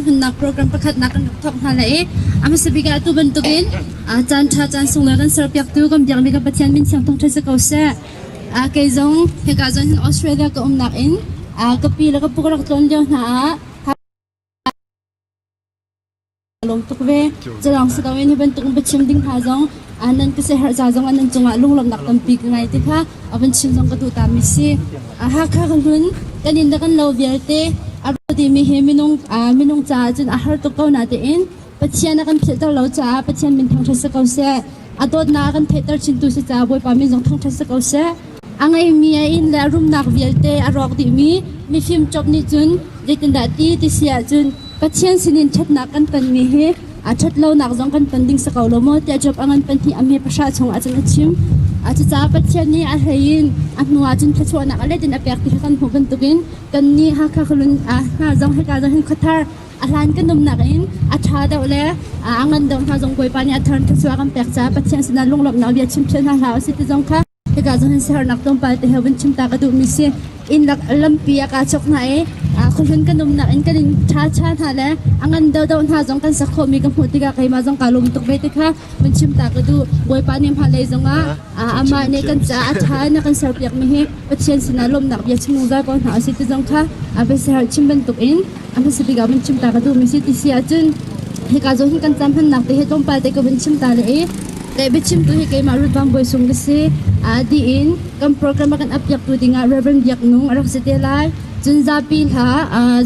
Hunnak program pakhatnak kan rak thawk hna lai i a hmasa bik ah atu bantukin caan ṭha caan sunglawi kan serpiaktu kan biakmi kan Pathian min thiang thawngṭha si ko seh. Kei zong hika zawn hin Australia ka umnak in ka pi le ka pu ka rak tlawn lio hna ah lawm tuk ve. Culawng si loin hi bantuk biachim ding hna zong nan ka siaherh ca zong nan cungah lunglawmhnak tampi ka ngei ti kha a van chim zong ka duh ta mi si. Hakha ka hlun kan inn le kan lo vialte a timi hi minung minung caah cun a har tuk ko na tein Pathian a kan philhter lo caah Pathian min thangṭhat si ko seh. A dawtnak a kan theihter chintu si caah Bawipa min zong thangṭhat si ko seh. A ngeimi a inn le a rumnak vialte a rawk dihmi mifim Job nih cun zeitindah ti ti si ahcun Pathian sinin ṭhatnak kan tonmi hi a ṭhatlonak zong kan ton ding si ko lo maw tiah Job a ngan pahnih a me pahra chungah cun a chim. Cucaah Pathian nih a hlei in a hnu ah cun thluachuahnak a let in a pek ti kha kan hmuh bantukin kannih Hakha khualun hna zong hika zong hin khuathar a hlan kan umnak in a ṭha deuh le a ngan deuh hna zong Bawipa nih a thar thluachuah kan pek caah Pathian sinah lunglawmhnak bia chim phial hna hlah usih ti zong kha hika zong hin siaherhnak tlawmpal te he vun chim ta ka duhmi si. Inn lak lampi ah kaa chok hna i khuahlun kan umnak in kan in ṭha ṭha hna le a ngan deuhdeuh hna zong kan sak khawhmi ka hmuh tikah keimah zong kaa lawm tuk ve ti kha vun chim ta ka duh. Bawipa nih hmailei zongah amah nih kan caah a ṭha in a kan serpiakmi hi Pathian sinah lawmhnak bia chim zungzal ko hna usih ti zong kha a biasiaherh chim bantukin a hmasa bik ah vun chim ta ka duhmi si ti si ahcun hika zawn hin kan cam hmannak te hi tlawmpal te ka vun chim ta le i le biachimtu hi keimah Ruth Van Bawi Sung ka si. Di in kan program a kan apiaktu dingah Reverend Biak Nung a rak si te lai. Cun zapi hla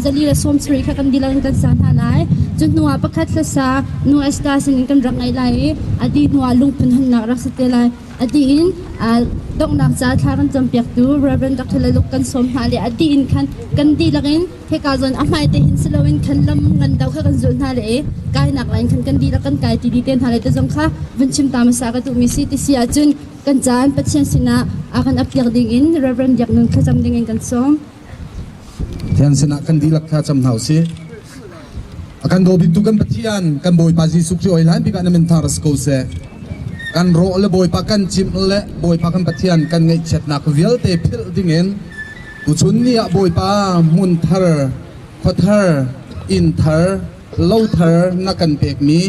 zali le sawm sarih kha kan dilang in kan sa hna lai. Cun hnuah pakhat hlasa nu Esther sin in kan rak ngaih lai i a di hnuah lungphun hannak rak si te lai. A di in donghnak ca thla kan campiaktu Reverend Dr. Laluk kan sawm hna le a di in khan kan dihlak in hika zawn a hmai te hin si loin khan lam ngan do kha kan zulh hna le i kainak line khan kan dihlak kan kai ti di te hna le te zong kha vun chim ta hmasa ka duhmi si ti si ahcun kan caan Pathian sinah a kan apiak ding in Reverend Biak Nun thlacam ding in kan sawm. Pathian sinah kan dihlak thla cam hna usih. A kan daw biktu kan Pathian kan Bawipa Jesuh Khrih oi hlan bik ah na min thang ras ko seh. Kan rawh le Bawipa kan cimh le Bawipa kan Pathian kan ngaihchiatnak vialte philh ding in Tuchun ni ah Bawipa hmun thar, khua thar, inn thar, lo thar na kan pekmi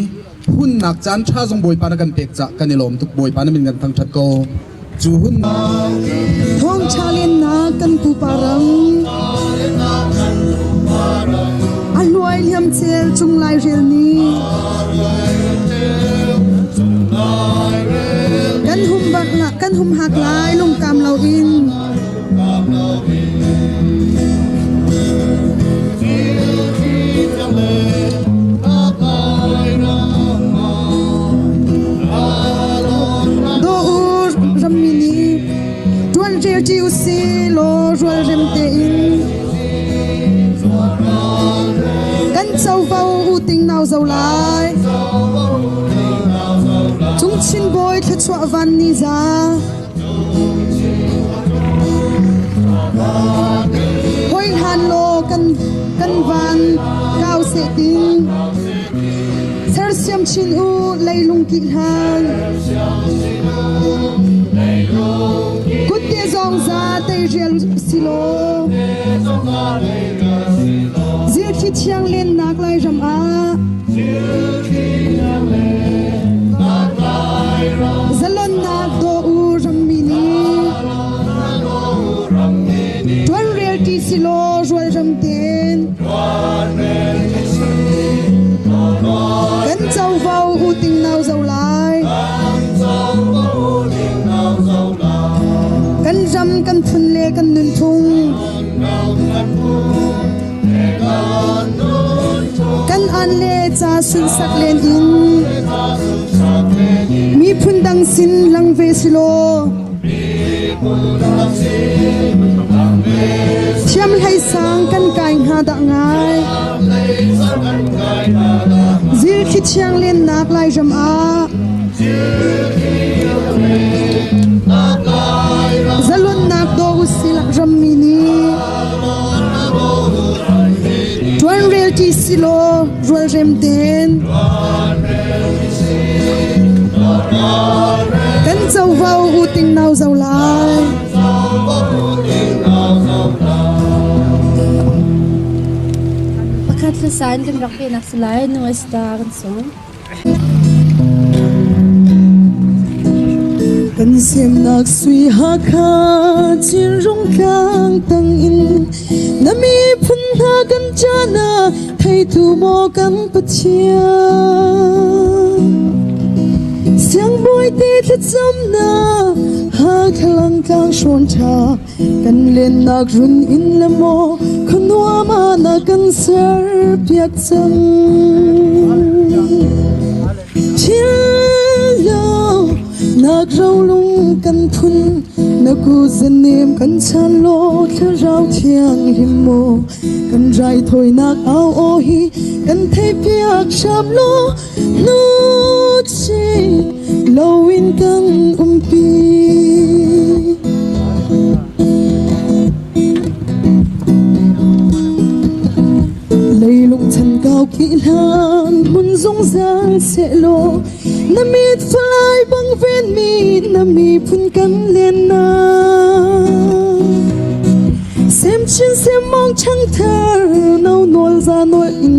hunnak caan ṭha zong Bawipa na kan pek cah kan i lawm tuk Bawipa na min kan thangṭhat ko. Cu hun Thawngṭha lennak kan pupa ram a hluai liam cel cung lai rel ni kan hum bak kan hum hak lai lungkam loin Daw u rammi nih ṭuan relṭi usih law rualrem tein kan covo u ting nau zo lai. Cungchin bawi thluachuah van ni za. Hoi hlan law kan kan van kau seh tin sersiam chin u leilung ki hlan kutte zong za tei rial silo zilthli thiang lennak lai ram ah Zalonnak daw u rammi nih ṭuanrel ṭi silaw rualrem tein kan covo u ting nau zo lai. Kan ram kan phun le kan nunphung Kan an le ca sunsak len in miphun dang sin lang ve silaw thiam hlei sang kan kai hnga dah ngai zil khi thiang lennak Lairam ah zalonnak daw usih rammi nih Ṭuanrel ṭi silaw rualrem tein kan covo u ting nau zo lai. Pakhat le. Hmasa in kan rak pehnak si lai. Nu Esther kan sawm. Kan semnak sui Hakha Cinrung tlang tang in na miphun hna kan cana theitu maw kan Pathian. Siangbawi te thlacamnak Hakha langtlang hrawn ṭha kan lennak run in le maw khuanuam ah na kan ser piak cang. Thil lo nak rolung kan phun na kuzanem kan chan law thlarau thianghlim maw kan raithawinak au aw hi kan thei piak hram law nu chi loin kan umpi. Leilung chan kau ki hlan hmun zungzal sehlaw na mit falai bang ven mi na miphun kan len na sem chin sem mong chang thar no nol za nol in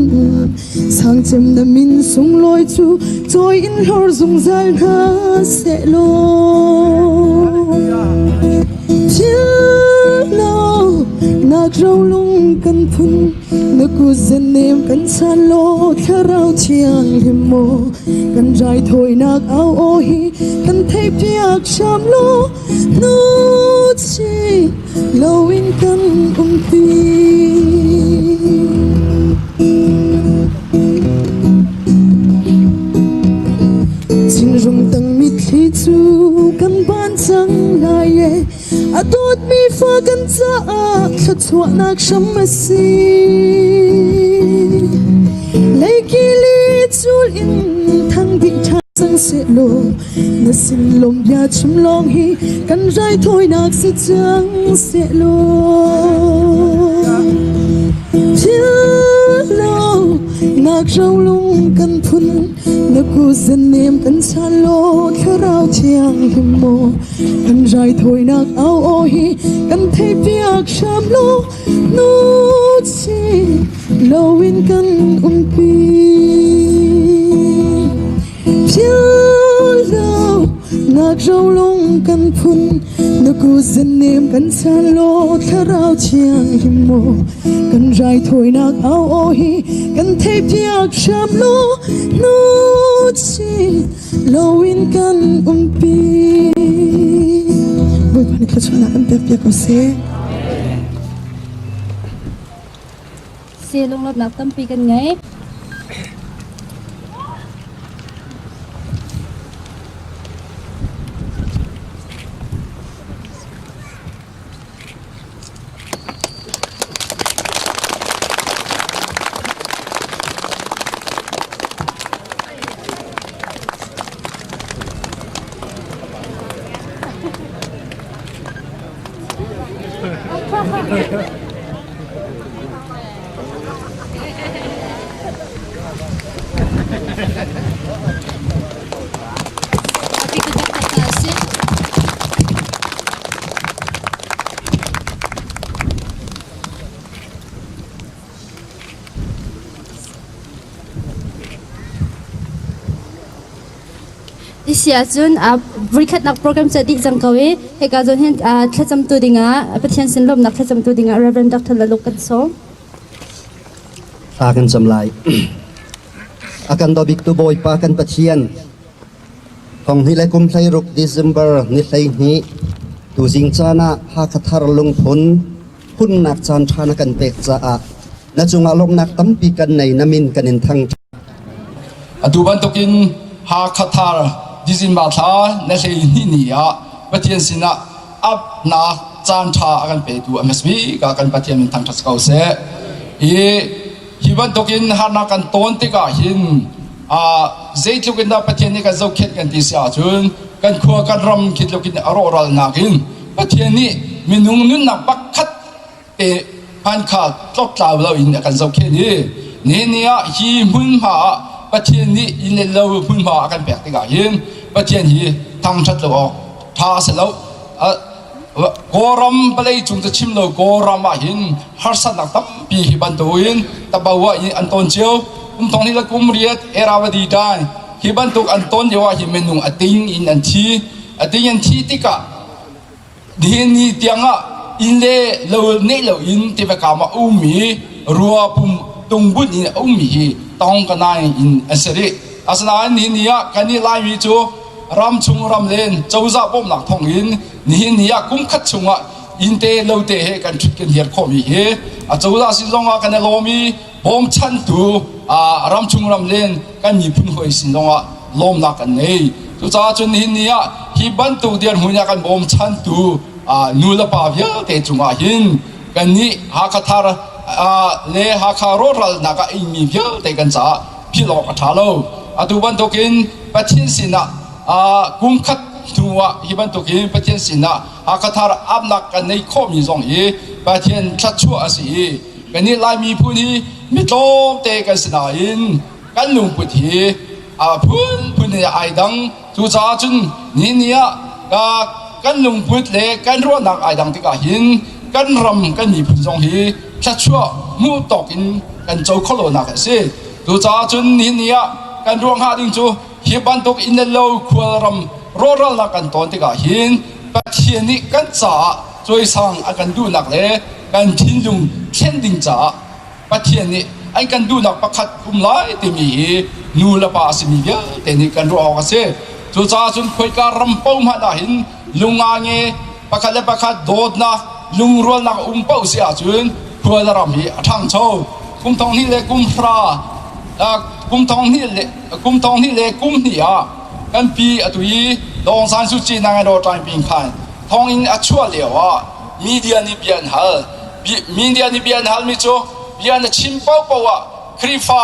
Sangcem na min sunglawi cu cawi in hlor zungzal hna sehlaw. Thil lo nak rolung kan phun na kutzennem kan chan law thlarau thianghlim maw kan raithawinak au aw hi kan theihpiak hram law nu chi loin kan umpi. Thingrung tang mitthli cu kan ban cang lai e a dawtmi fa kan caah thluachuahnak hram a si. Leikili cul in thang dih ṭhan cang sehlaw Na sin lawm bia chim lawng hi kan raithawinak si cang sehlaw. Thil lo nak rolung kan phun na kuzanem kan chan law thlarau thianghlim maw kan raithawinak au aw hi kan theihpiak hram law nu chi loin kan umpi. Nak rolung kan phun na kuzanem kan chan law thlarau thianghlim maw kan raithawinak au aw hi kan theihpiak hram law nu chi loin kan umpi. Bawipa nih thluachuahnak kan pek piak ko seh. Si lunglawmhnak tampi kan ngei. Ti si ahcun voikhatnak program cu a dih cang ko i hika zawn hin thlacamtu dingah Pathian sin lawmhnak thlacamtu dingah Reverend Dr. Laluk kan sawm. Thla kan cam lai. A kan dawbiktu Bawipa kan Pathian thong hnih le kum 16 December ni 12 tuzing caan ah Hakha Thar lungphun hunnak caan ṭha na kan pek caah na cungah lawmhnak tampi kan nei na min kan in thang Atu bantukin Hakha Thar December thla na 12 ni ah Pathian sinah apnak caan ṭha a kan petu a hmasa bik ah kan Pathian min thangṭhat ko seh. Hi hi bantukin harnak kan tawn tikah hin zeitluk in dah Pathian nih kan zohkhenh kan ti si ahcun kan khua kan ram khi tluk in a rawhralnak in Pathian nih minung nunnak pakhat te hman kha tloktlau loin a kan zohkhenh i nihin ni ah hi hmunhma ah Pathian nih inn le lo hmunhma a kan pek tikah hin Pathian hi thangṭhat lo awk ṭha a si lo. Kawlram vawlei cung cu chim lo Kawlram ah hin harsatnak tampi hi bantukin Tabawa in an ton cio. Kum thong hnih le kum riat Erawadi dai hi bantuk an ton lio ah hin minung a ting in an thi. A ting an thi tikah nihin ni tiangah inn le lo neih lo in tivakam ah a ummi rua pum tungbunh in a ummi hi tong ka nai in an si rih. Asinain nihin ni ah kannih Laimi cu ramchung ramlen cozah bawmhnak thawng in nihin ni ah kum khat chungah inn te lo te he kan ṭhut kan hiar khawhmi hi a cozah sin zongah kan i lawm i bawmchantu ramchung ramlen kan miphun hawi sin zongah lawmnak kan ngei. Cucaah cun nihin ni ah hi bantuk dirhmun ah kan bawmchantu nu le pa vialte cungah hin kannih Hakha Thar le Hakha rawhralnak ah ingmi vialte kan caah philh awk a ṭha lo. Atu bantukin Pathian sinah kum khat hnu ah hi bantukin Pathian sinah Hakha Thar apnak kan neih khawhmi zong hi Pathian thluachuah a si i kannih Lai miphun hi mi tlawmte kan si nain kan lungput hi a phunphun in ai dang. Cucaah cun ni ni ah kan lungput le kan ruahnak ai dang tikah hin kan ram kan miphun zong hi thluachuah hmuh tawk in kan co kho lonak a si. Cucaah cun nihin ni ah kan ruah hnga ding cu hi bantuk inn le lo khualram rawhralnak kan tawn tikah hin Pathian nih kan caah cawisang a kan duhnak le kan thinlung thlen ding caah Pathian nih an kan duhnak pakhat um lai timi hi nu le pa a simi vialte nih kan ruah awk a si. Cucaah cun khoika ram paoh hmanh ah hin lunga nge pakhat le pakhat dawtnak lungrualnak um paoh si ahcun khua le ram hi a ṭhangcho. Kum thong hnih le kum hra kum thong hnih le kum thong hnih le kum hnih ah kan pi atu i Dawng San Suu Kyi nang ro ṭaing ping khan thonginn a chuah lio ah media nih bia an hal. Media nih bia an halmi cu bia na chim paohpaoh ah Khrihfa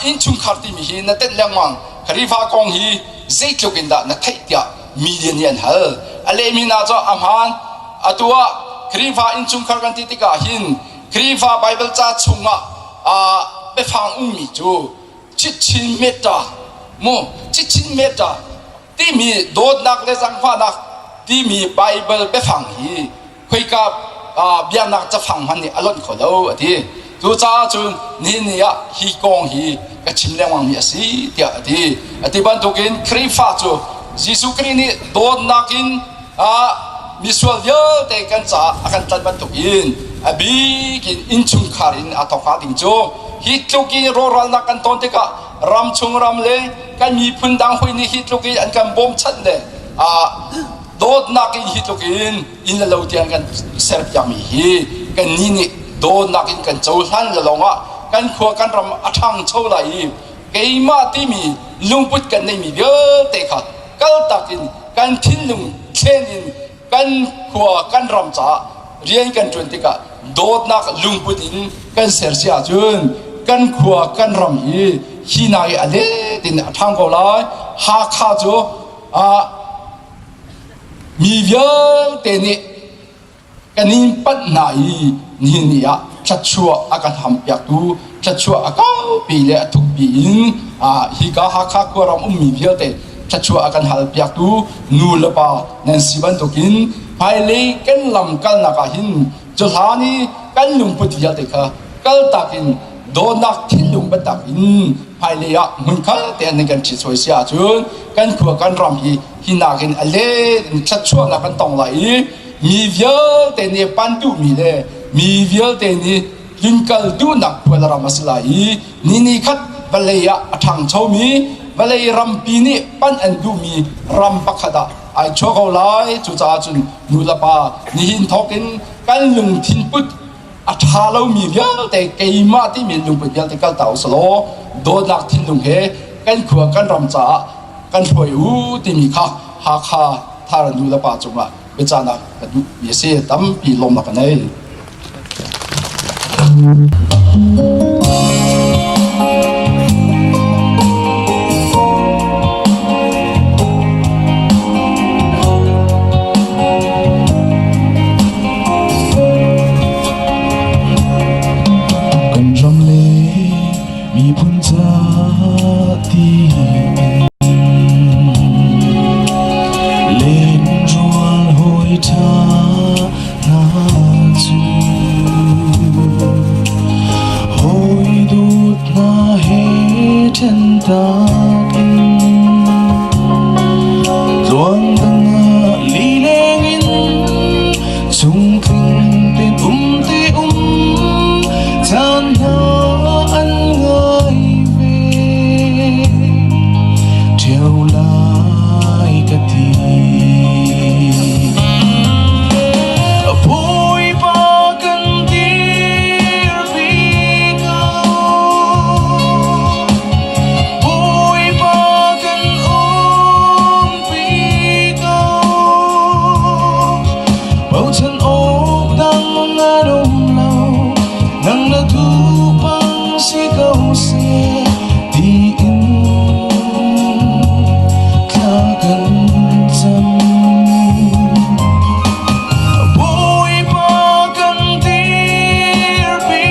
innchungkhar timi hi na tenh lengmang. Khrihfa kong hi zeitluk in dah na theih tiah media nih an hal. A lehmi hna cu a hmaan. Atu ah Khrihfa innchungkhar kan ti tikah hin Khrihfa Baibal ca chungah biafang ummi cu chitchin metta mu chitchin metta timi dawtnak le zaangfahnak timi Baibal biafang hi khoika biaknak cafang hmanh nih a lonh kho lo a ti. Cucaah cun nihin ni ah hi kong hi ka chim lengmangmi a si tiah a ti. A ti bantukin Khrihfa cu Jesuh Khrih nih dawtnak in misual vialte kan caah a kan tlanh bantukin a bik in innchungkhar in aa thawk hnga ding cu hi tluk in rawhralnak kan ton tikah ram chung ram le kan miphun dang hawi nih hi tluk in an kan bawmchanh le dawtnak in hi tluk in inn le lo tiang kan serpiakmi hi kannih nih dawtnak in kan cohlan le lawngah kan khua kan ram a ṭhangcho lai i keimah timi lungput kan neihmi vialte kha kaltak in kan thinlung thlen in kan khua kan ram caah rian kan ṭuan tikah dawtnak lungput in kan ser si ahcun kan khua kan ram hi hi nak i a let in a ṭhang ko lai. Hakha cu mi vialte nih kan in panh hna i nihin ni ah thluachuah a kan hampiaktu thluachuah a kaupi le a thukpi in hika Hakha khuaram ummi vialte thluachuah a kan halpiaktu nu le pa nan si bantukin hmailei kan lam kalnak ah hin cu hlan i kan lungput vialte kha kaltak in dawtnak thinlung biatak in hmailei ah hmunkhat te an kan ṭhitsawi si ahcun kan khua kan ram hi hi nakin a let in thluachuahnak kan tong lai i mi vialte nih pan duhmi le mi vialte nih tlunkal duhnak khua le ram a si lai i ni ni khat vawlei ah a ṭhangchomi vawlei rampi nih pan an duhmi ram pakhat ah ai chuah ko lai. Cucaah cun nu le pa nihin thawk in kan lungthin put a ṭha lomi vialte keimah timi lungput vialte kalta u selaw dawtnak thinlung he kan khua kan ram caah kan hruai u timi kha Hakha Thar nu le pa cungah biacahnak ka duhmi a si. Tampi lawmnak ka nei. Kan ram le miphun ca tiin lenrual hawi ṭha hna cu. Chungtling ten um te um caan hna an ngai ve. Ṭheo lai ka ti. Bawipa kan dirpi ko. Bawipa kan umpi ko. Bochan awk dang an um lo, nang na tuupang si ko seh tiin thla kan cam. Bawipa kan dirpi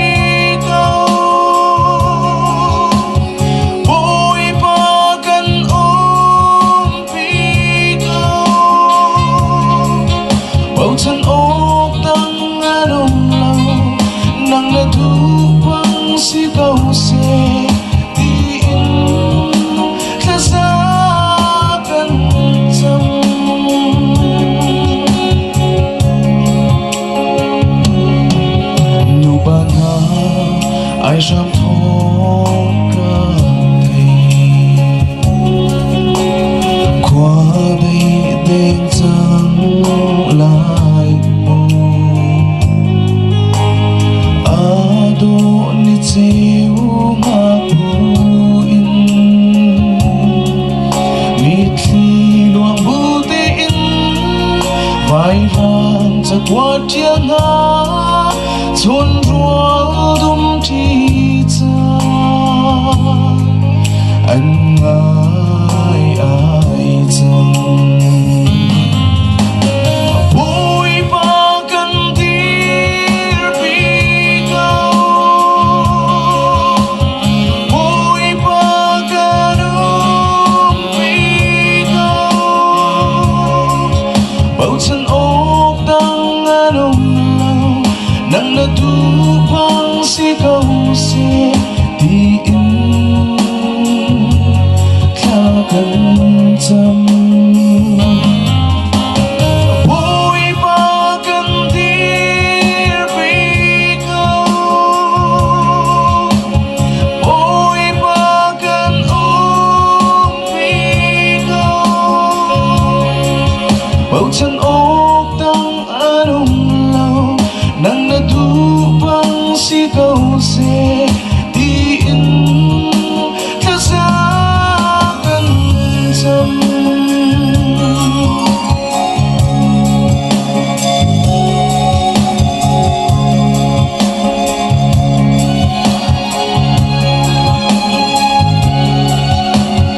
ko. Bawipa kan umpi ko. Bochan awk dang an um lo, nang na tuupang si ko seh tiin thlaza kan cam. Nupa hna ai hram thawng ka thei. Khua dei deng cang lai mu. A dawh ni ceu ngakbu in mitthli luang bu tein vairam cakuat ṭial hna chun rual dum ṭi caan an ngai ai cang. Bawipa kan dirpi ko. Bawipa kan umpi ko. Bochan awk dang an um lo, nang na tuupang si ko seh tiin thla kan cam. Bawipa kan dirpi ko. Bawipa kan umpi ko. Bochan awk dang an um lo, nang na tuupang si ko seh tiin thlaza kan cam.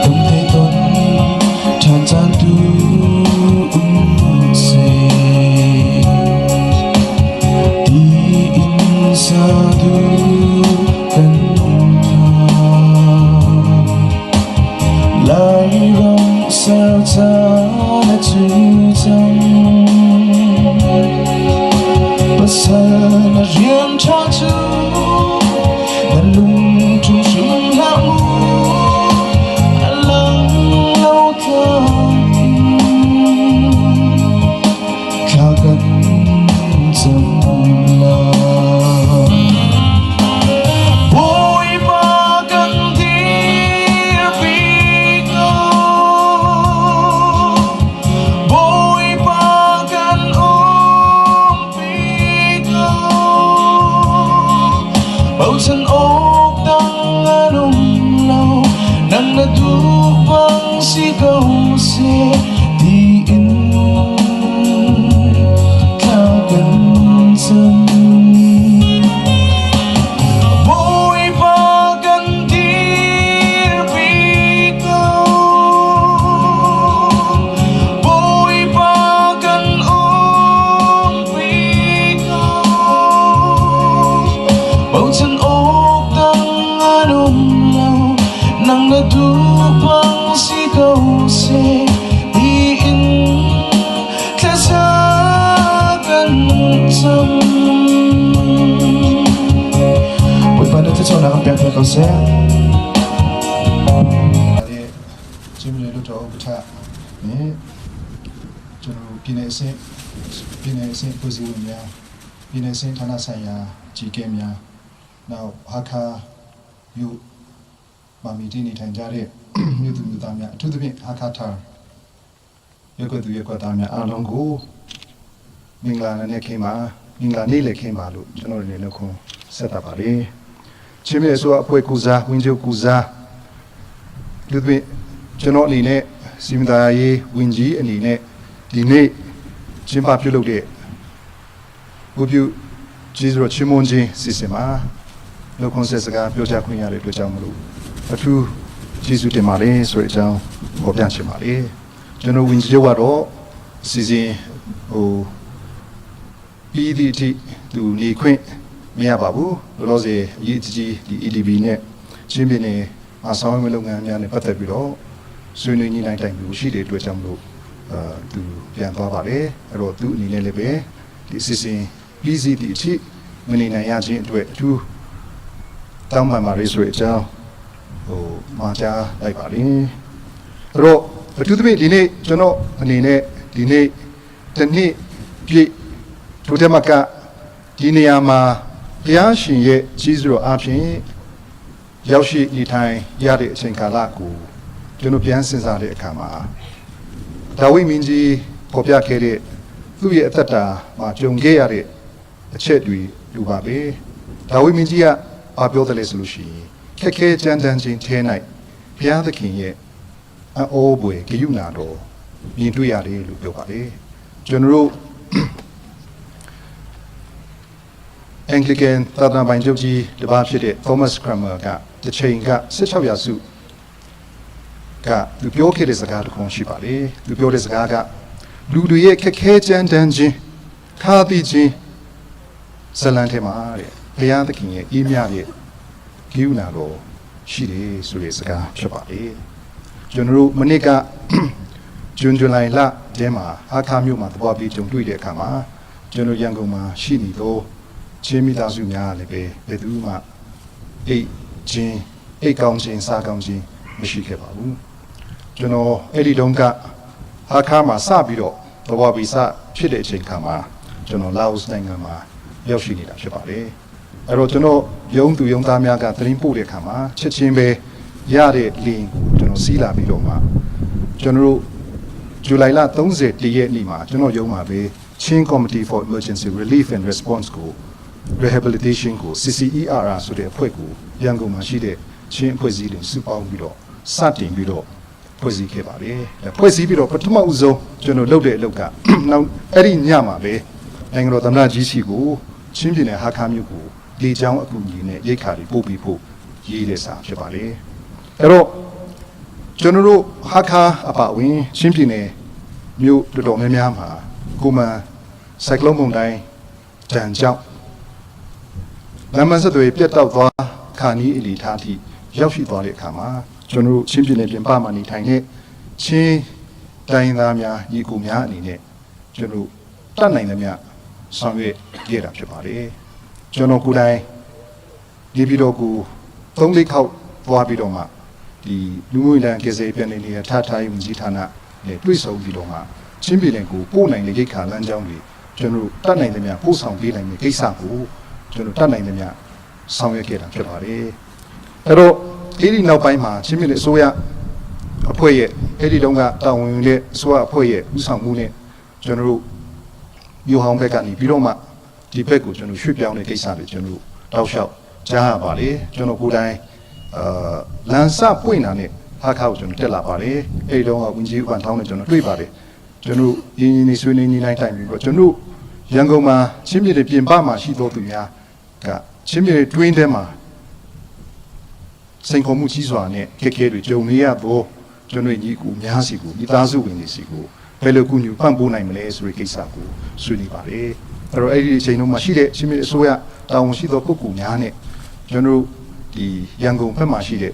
Tum te ton ṭhan caan tu um seh tiin sadu kan phan. Lairam ser caan a cu cang. Pasal na rian ṭha cu na lung ṭum hrim hlah mu. A lang lo tlang in thla kan cam lai. Bawipa kan dirpi ko. Bawipa kan umpi ko. Bochan awk dang an um lo, nang na tuupang si ko seh tiin thla kan cam. Bawipa kan dirpi ko. Bawipa kan umpi ko. Bochan awk dang an um lo, nang na tuupang si ko seh tiin thlaza kan cam. Bawipa na thluachuahnak kan pek ve ko seh. Cim le Hluttaw Upa nih cu pine a si. ပြည်နယ်အဆင့်ဖွဲ့စည်းဝင်များပြည်နယ်အဆင့်ဌာနဆိုင်ရာကြီးကဲများနောက်ဟာခါမြို့မှာမိတည်နေထိုင်ကြတဲ့မြို့သူမြို့သားများအထူးသဖြင့်ဟာခါထာရက်ွက်သူရက်ွက်သားများအားလုံးကိုမင်္ဂလာနေ့ခင်းပါမင်္ဂလာနေ့လည်ခင်းပါလို့ကျွန်တော်တို့လည်းနှုတ်ခွန်းဆက်တာပါလေချင်းမြေဆိုအဖွဲ့ကူစားဝင်းကျုပ်ကူစားလူသဖြင့်ကျွန်တော်အနေနဲ့စီမံရေးဝင်ကြီးအနေနဲ့ဒီနေ့ကျင်းပပြုလုပ်တဲ့ဘုပြုကျေးဇူးတော်ချီးမွမ်းခြင်းစီစဉ်ပါနှုတ်ခွန်းဆက်စကားပြောကြားခွင့်ရတဲ့အတွက်ကြောင့်မလို့အထူးကျေးဇူးတင်ပါတယ်ဆိုတဲ့အကြောင်းဟောပြချင်ပါတယ်ကျွန်တော်ဝင်ကြီးချုပ်ကတော့စီစဉ်ဟိုပြီးသည့်အထိသူနေခွင့်မရပါဘူးလောလောဆယ်အရေးကြီးဒီ EDB နဲ့ချင်းပြည်နယ်အဆောင်ရွက်လုပ်ငန်းများနဲ့ပတ်သက်ပြီးတော့ဆွေးနွေးညှိနှိုင်းတိုင်ပင်ရှိတဲ့အတွက်ကြောင့်မလို့အာသူပြန်သွားပါတယ်အဲ့တော့သူအနေနဲ့လည်းပဲဒီအစီအစဉ်ပြီးစီးသည့်အထိမနေနိုင်ရခြင်းအတွက်အထူးတောင်းပန်ပါလေဆိုတဲ့အကြောင်းဟိုမှာကြားလိုက်ပါတယ်အဲ့တော့အထူးသဖြင့်ဒီနေ့ကျွန်တော်အနေနဲ့ဒီနေ့တစ်နှစ်ပြည့်ထိုထက်မကဒီနေရာမှာဘုရားရှင်ရဲ့ကြီးစွာအားဖြင့်ရောက်ရှိနေထိုင်ရတဲ့အချိန်ကာလကိုကျွန်တော်ပြန်စဉ်းစားတဲ့အခါမှာဒါဝိမင်းကြီးဖော်ပြခဲ့တဲ့သူ့ရဲ့အသက်တာမှာကြုံခဲ့ရတဲ့အချက်တွေလူပါပဲဒါဝိမင်းကြီးကဘာပြောတယ်လဲဆိုလို့ရှိရင်ခက်ခဲကြမ်းတမ်းခြင်းထဲ၌ဘုရားသခင်ရဲ့အောဘွယ်ဂိယုဏတော်မြင်တွေ့ရတယ်လို့ပြောပါတယ်ကျွန်တော်တို့ Anglican သာသနာပိုင်ချုပ်ကြီးတစ်ပါးဖြစ်တဲ့ Thomas Cranmer ကတစ်ချိန်က16ရာစုကသူပြောခဲ့တဲ့စကားတစ်ခုရှိပါလေသူပြောတဲ့စကားကလူတွေရဲ့ခက်ခဲကြမ်းတမ်းခြင်းခါသီးခြင်းဇလံထဲမှာတဲ့ဘုရားသခင်ရဲ့အေးမြတဲ့ဂိယူနာတော်ရှိတယ်ဆိုတဲ့စကားဖြစ်ပါလေကျွန်တော်တို့မနစ်ကဂျွန်ဇူလိုင်လထဲမှာအခါမြို့မှာတပွားပြီးကြုံတွေ့တဲ့အခါမှာကျွန်တော်ရန်ကုန်မှာရှိနေတော့ချင်းမိသားစုများလည်းပဲဘယ်သူမှအိတ်ချင်းအိတ်ကောင်းချင်းစားကောင်းချင်းမရှိခဲ့ပါဘူးကျွန်တော်အဲ့ဒီတုန်းကအခါမှာစပြီးတော့တပွားပြီးစဖြစ်တဲ့အချိန်ခါမှာကျွန်တော်လာအိုနိုင်ငံမှာရောက်ရှိနေတာဖြစ်ပါတယ်အဲ့တော့ကျွန်တော်ရုံသူရုံသားများကသတင်းပို့တဲ့အခါမှာချက်ချင်းပဲရတဲ့လင်ကိုကျွန်တော်စီးလာပြီးတော့မှကျွန်တော်တို့ဇူလိုင်လ31ရက်နေ့မှာကျွန်တော်ရုံးမှာပဲချင်း Committee for Emergency Relief and Response ကို Rehabilitation ကို CCERR ဆိုတဲ့အဖွဲ့ကိုရန်ကုန်မှာရှိတဲ့ချင်းအဖွဲ့အစည်းတွေစုပေါင်းပြီးတော့စတင်ပြီးတော့ဖွဲ့စည်းခဲ့ပါတယ်။ဖွဲ့စည်းပြီးတော့ပထမဦးဆုံးကျွန်တော်လုပ်တဲ့အလုပ်ကနောက်အဲ့ဒီညမှာပဲနိုင်ငံတော်သမ္မတကြီးစီကိုချင်းပြည်နယ်ဟာခါမြို့ကိုလေကြောင်းအကူအညီနဲ့ရိတ်ခါတွေပို့ပြီးဖို့ရေးတဲ့စာဖြစ်ပါလေ။အဲ့တော့ကျွန်တော်တို့ဟာခါအပဝင်ချင်းပြည်နယ်မြို့တော်တော်များများမှာကိုမန်ဆိုင်ကလုန်းမုန်တိုင်းတန်ကြောင့်လမ်းမဆက်တွေပြတ်တောက်သွားခါနီးအလီထားသည့်ရောက်ရှိသွားတဲ့အခါမှာကျွန်တော်တို့ချင်းပြည်နယ်ပြင်ပမှာနေထိုင်တဲ့ချင်းတိုင်းသားများညီကိုများအနေနဲ့ကျွန်တော်တို့တတ်နိုင်သမျှဆောင်ရွက်ခဲ့တာဖြစ်ပါတယ်ကျွန်တော်ကိုယ်တိုင်နေပြည်တော်ကို၃လေးခေါက်သွားပြီးတော့မှဒီလူမှုဝန်ထမ်းကေစေပြန်နေနေထထားရေးဝန်ကြီးဌာနနဲ့တွေ့ဆုံပြီးတော့မှချင်းပြည်နယ်ကိုပို့နိုင်တဲ့ရိတ်ခါလမ်းကြောင်းတွေကျွန်တော်တို့တတ်နိုင်သမျှပို့ဆောင်ပေးနိုင်တဲ့ကိစ္စကိုကျွန်တော်တတ်နိုင်သမျှဆောင်ရွက်ခဲ့တာဖြစ်ပါတယ်အဲ့တော့အဲ့ဒီနောက်ပိုင်းမှာချင်းပြည်နယ်အစိုးရအဖွဲ့ရဲ့အဲ့ဒီတုန်းကတာဝန်ယူတဲ့အစိုးရအဖွဲ့ရဲ့ဥဆောင်မှုနဲ့ကျွန်တော်တို့မြို့ဟောင်းဘက်ကနေပြီးတော့မှဒီဘက်ကိုကျွန်တော်ရွှေ့ပြောင်းတဲ့ကိစ္စတွေကျွန်တော်တို့တောက်လျှောက်ကြားရပါလေကျွန်တော်ကိုယ်တိုင်အာလန်စပွင့်တာနဲ့ဟာခါကိုကျွန်တော်တက်လာပါတယ်အဲ့ဒီတော့ကဝင်ကြီးဥပန်ထောင်းနဲ့ကျွန်တော်တွေ့ပါတယ်ကျွန်တော်ရင်းရင်းနေဆွေးနေညီနိုင်တိုင်ပြီးတော့ကျွန်တော်ရန်ကုန်မှာချင်းပြည်နယ်ပြင်ပမှာရှိတော်သူများကချင်းပြည်နယ်တွင်းထဲမှာစိန်ခေါ်မှုကြီးစွာနဲ့ခက်ခဲတွေကြုံနေရတော့ကျွန်တော်ညီကူများစီကိုမိသားစုဝင်တွေစီကိုဘယ်လိုကူညီပံ့ပိုးနိုင်မလဲဆိုတဲ့ကိစ္စကိုဆွေးနွေးပါတယ်အဲ့တော့အဲ့ဒီအချိန်တုန်းမှာရှိတဲ့ချင်းပြည်အစိုးရတာဝန်ရှိသောပုဂ္ဂိုလ်များနဲ့ကျွန်တော်ဒီရန်ကုန်ဘက်မှာရှိတဲ့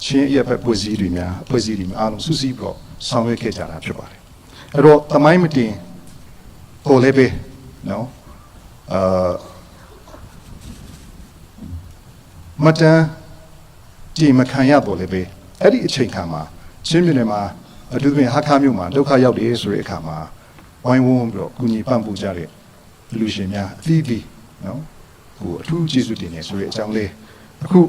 ချင်းအရက်ဘက်ဖွဲ့စည်းတွေများအဖွဲ့အစည်းတွေများအားလုံးစုစည်းပြီးတော့ဆောင်ရွက်ခဲ့ကြတာဖြစ်ပါတယ်အဲ့တော့တမိုင်းမတင်တော်လည်းပဲနော်အာမတန်ကြည်မခံရတော့လည်းပဲအဲ့ဒီအချိန်ခါမှာချင်းပြည်နယ်မှာအထူးသဖြင့်ဟာခါမြို့မှာဒုက္ခရောက်တယ်ဆိုတဲ့အခါမှာ ဝိုင်းဝန်းပြီးတော့ကုညီပံ့ပိုးကြတဲ့လူရှင်များအသီးသီးနော်ဟိုအထူးကျေးဇူးတင်နေဆိုတဲ့အကြောင်းလေးအခု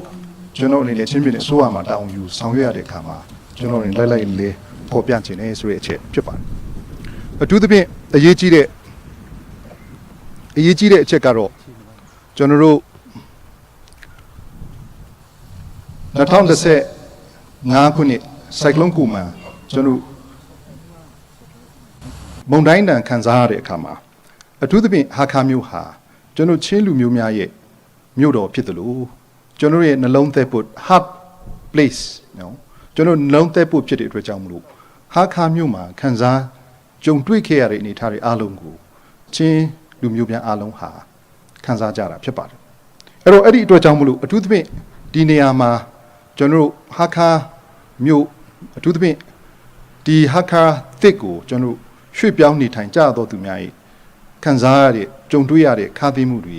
ကျွန်တော်အနေနဲ့ချင်းပြည်နယ်အစိုးရမှာတာဝန်ယူဆောင်ရွက်ရတဲ့အခါမှာကျွန်တော်အနေနဲ့လိုက်လိုက်လေးပေါ်ပြချင်တယ်ဆိုတဲ့အချက်ဖြစ်ပါတယ်အထူးသဖြင့်အရေးကြီးတဲ့အရေးကြီးတဲ့အချက်ကတော့ကျွန်တော်တို့2015ခုနှစ်စိုက်ကလုန်းကူမန်ကျွန်တော်မုန်တိုင်းတန်ခံစားရတဲ့အခါမှာအထူးသဖြင့်ဟာခါမျိုးဟာကျွန်တော်ချင်းလူမျိုးများရဲ့မြို့တော်ဖြစ်တယ်လို့ကျွန်တော်ရဲ့နှလုံးသက်ဖို့ heart place နော်ကျွန်တော်နှလုံးသက်ဖို့ဖြစ်တဲ့အတွက်ကြောင့်မလို့ဟာခါမျိုးမှာခံစားကြုံတွေ့ခဲ့ရတဲ့အနေအထားတွေအားလုံးကိုချင်းလူမျိုးများအားလုံးဟာခံစားကြတာဖြစ်ပါတယ်အဲ့တော့အဲ့ဒီအတွက်ကြောင့်မလို့အထူးသဖြင့်ဒီနေရာမှာကျွန်တော်တို့ဟာခါမြို့အထူးသဖြင့်ဒီဟာခါတစ်ကိုကျွန်တော်တို့ရွှေ့ပြောင်းနေထိုင်ကြတော်သူများ၏ခံစားရတဲ့ကြုံတွေ့ရတဲ့ခါးသီးမှုတွေ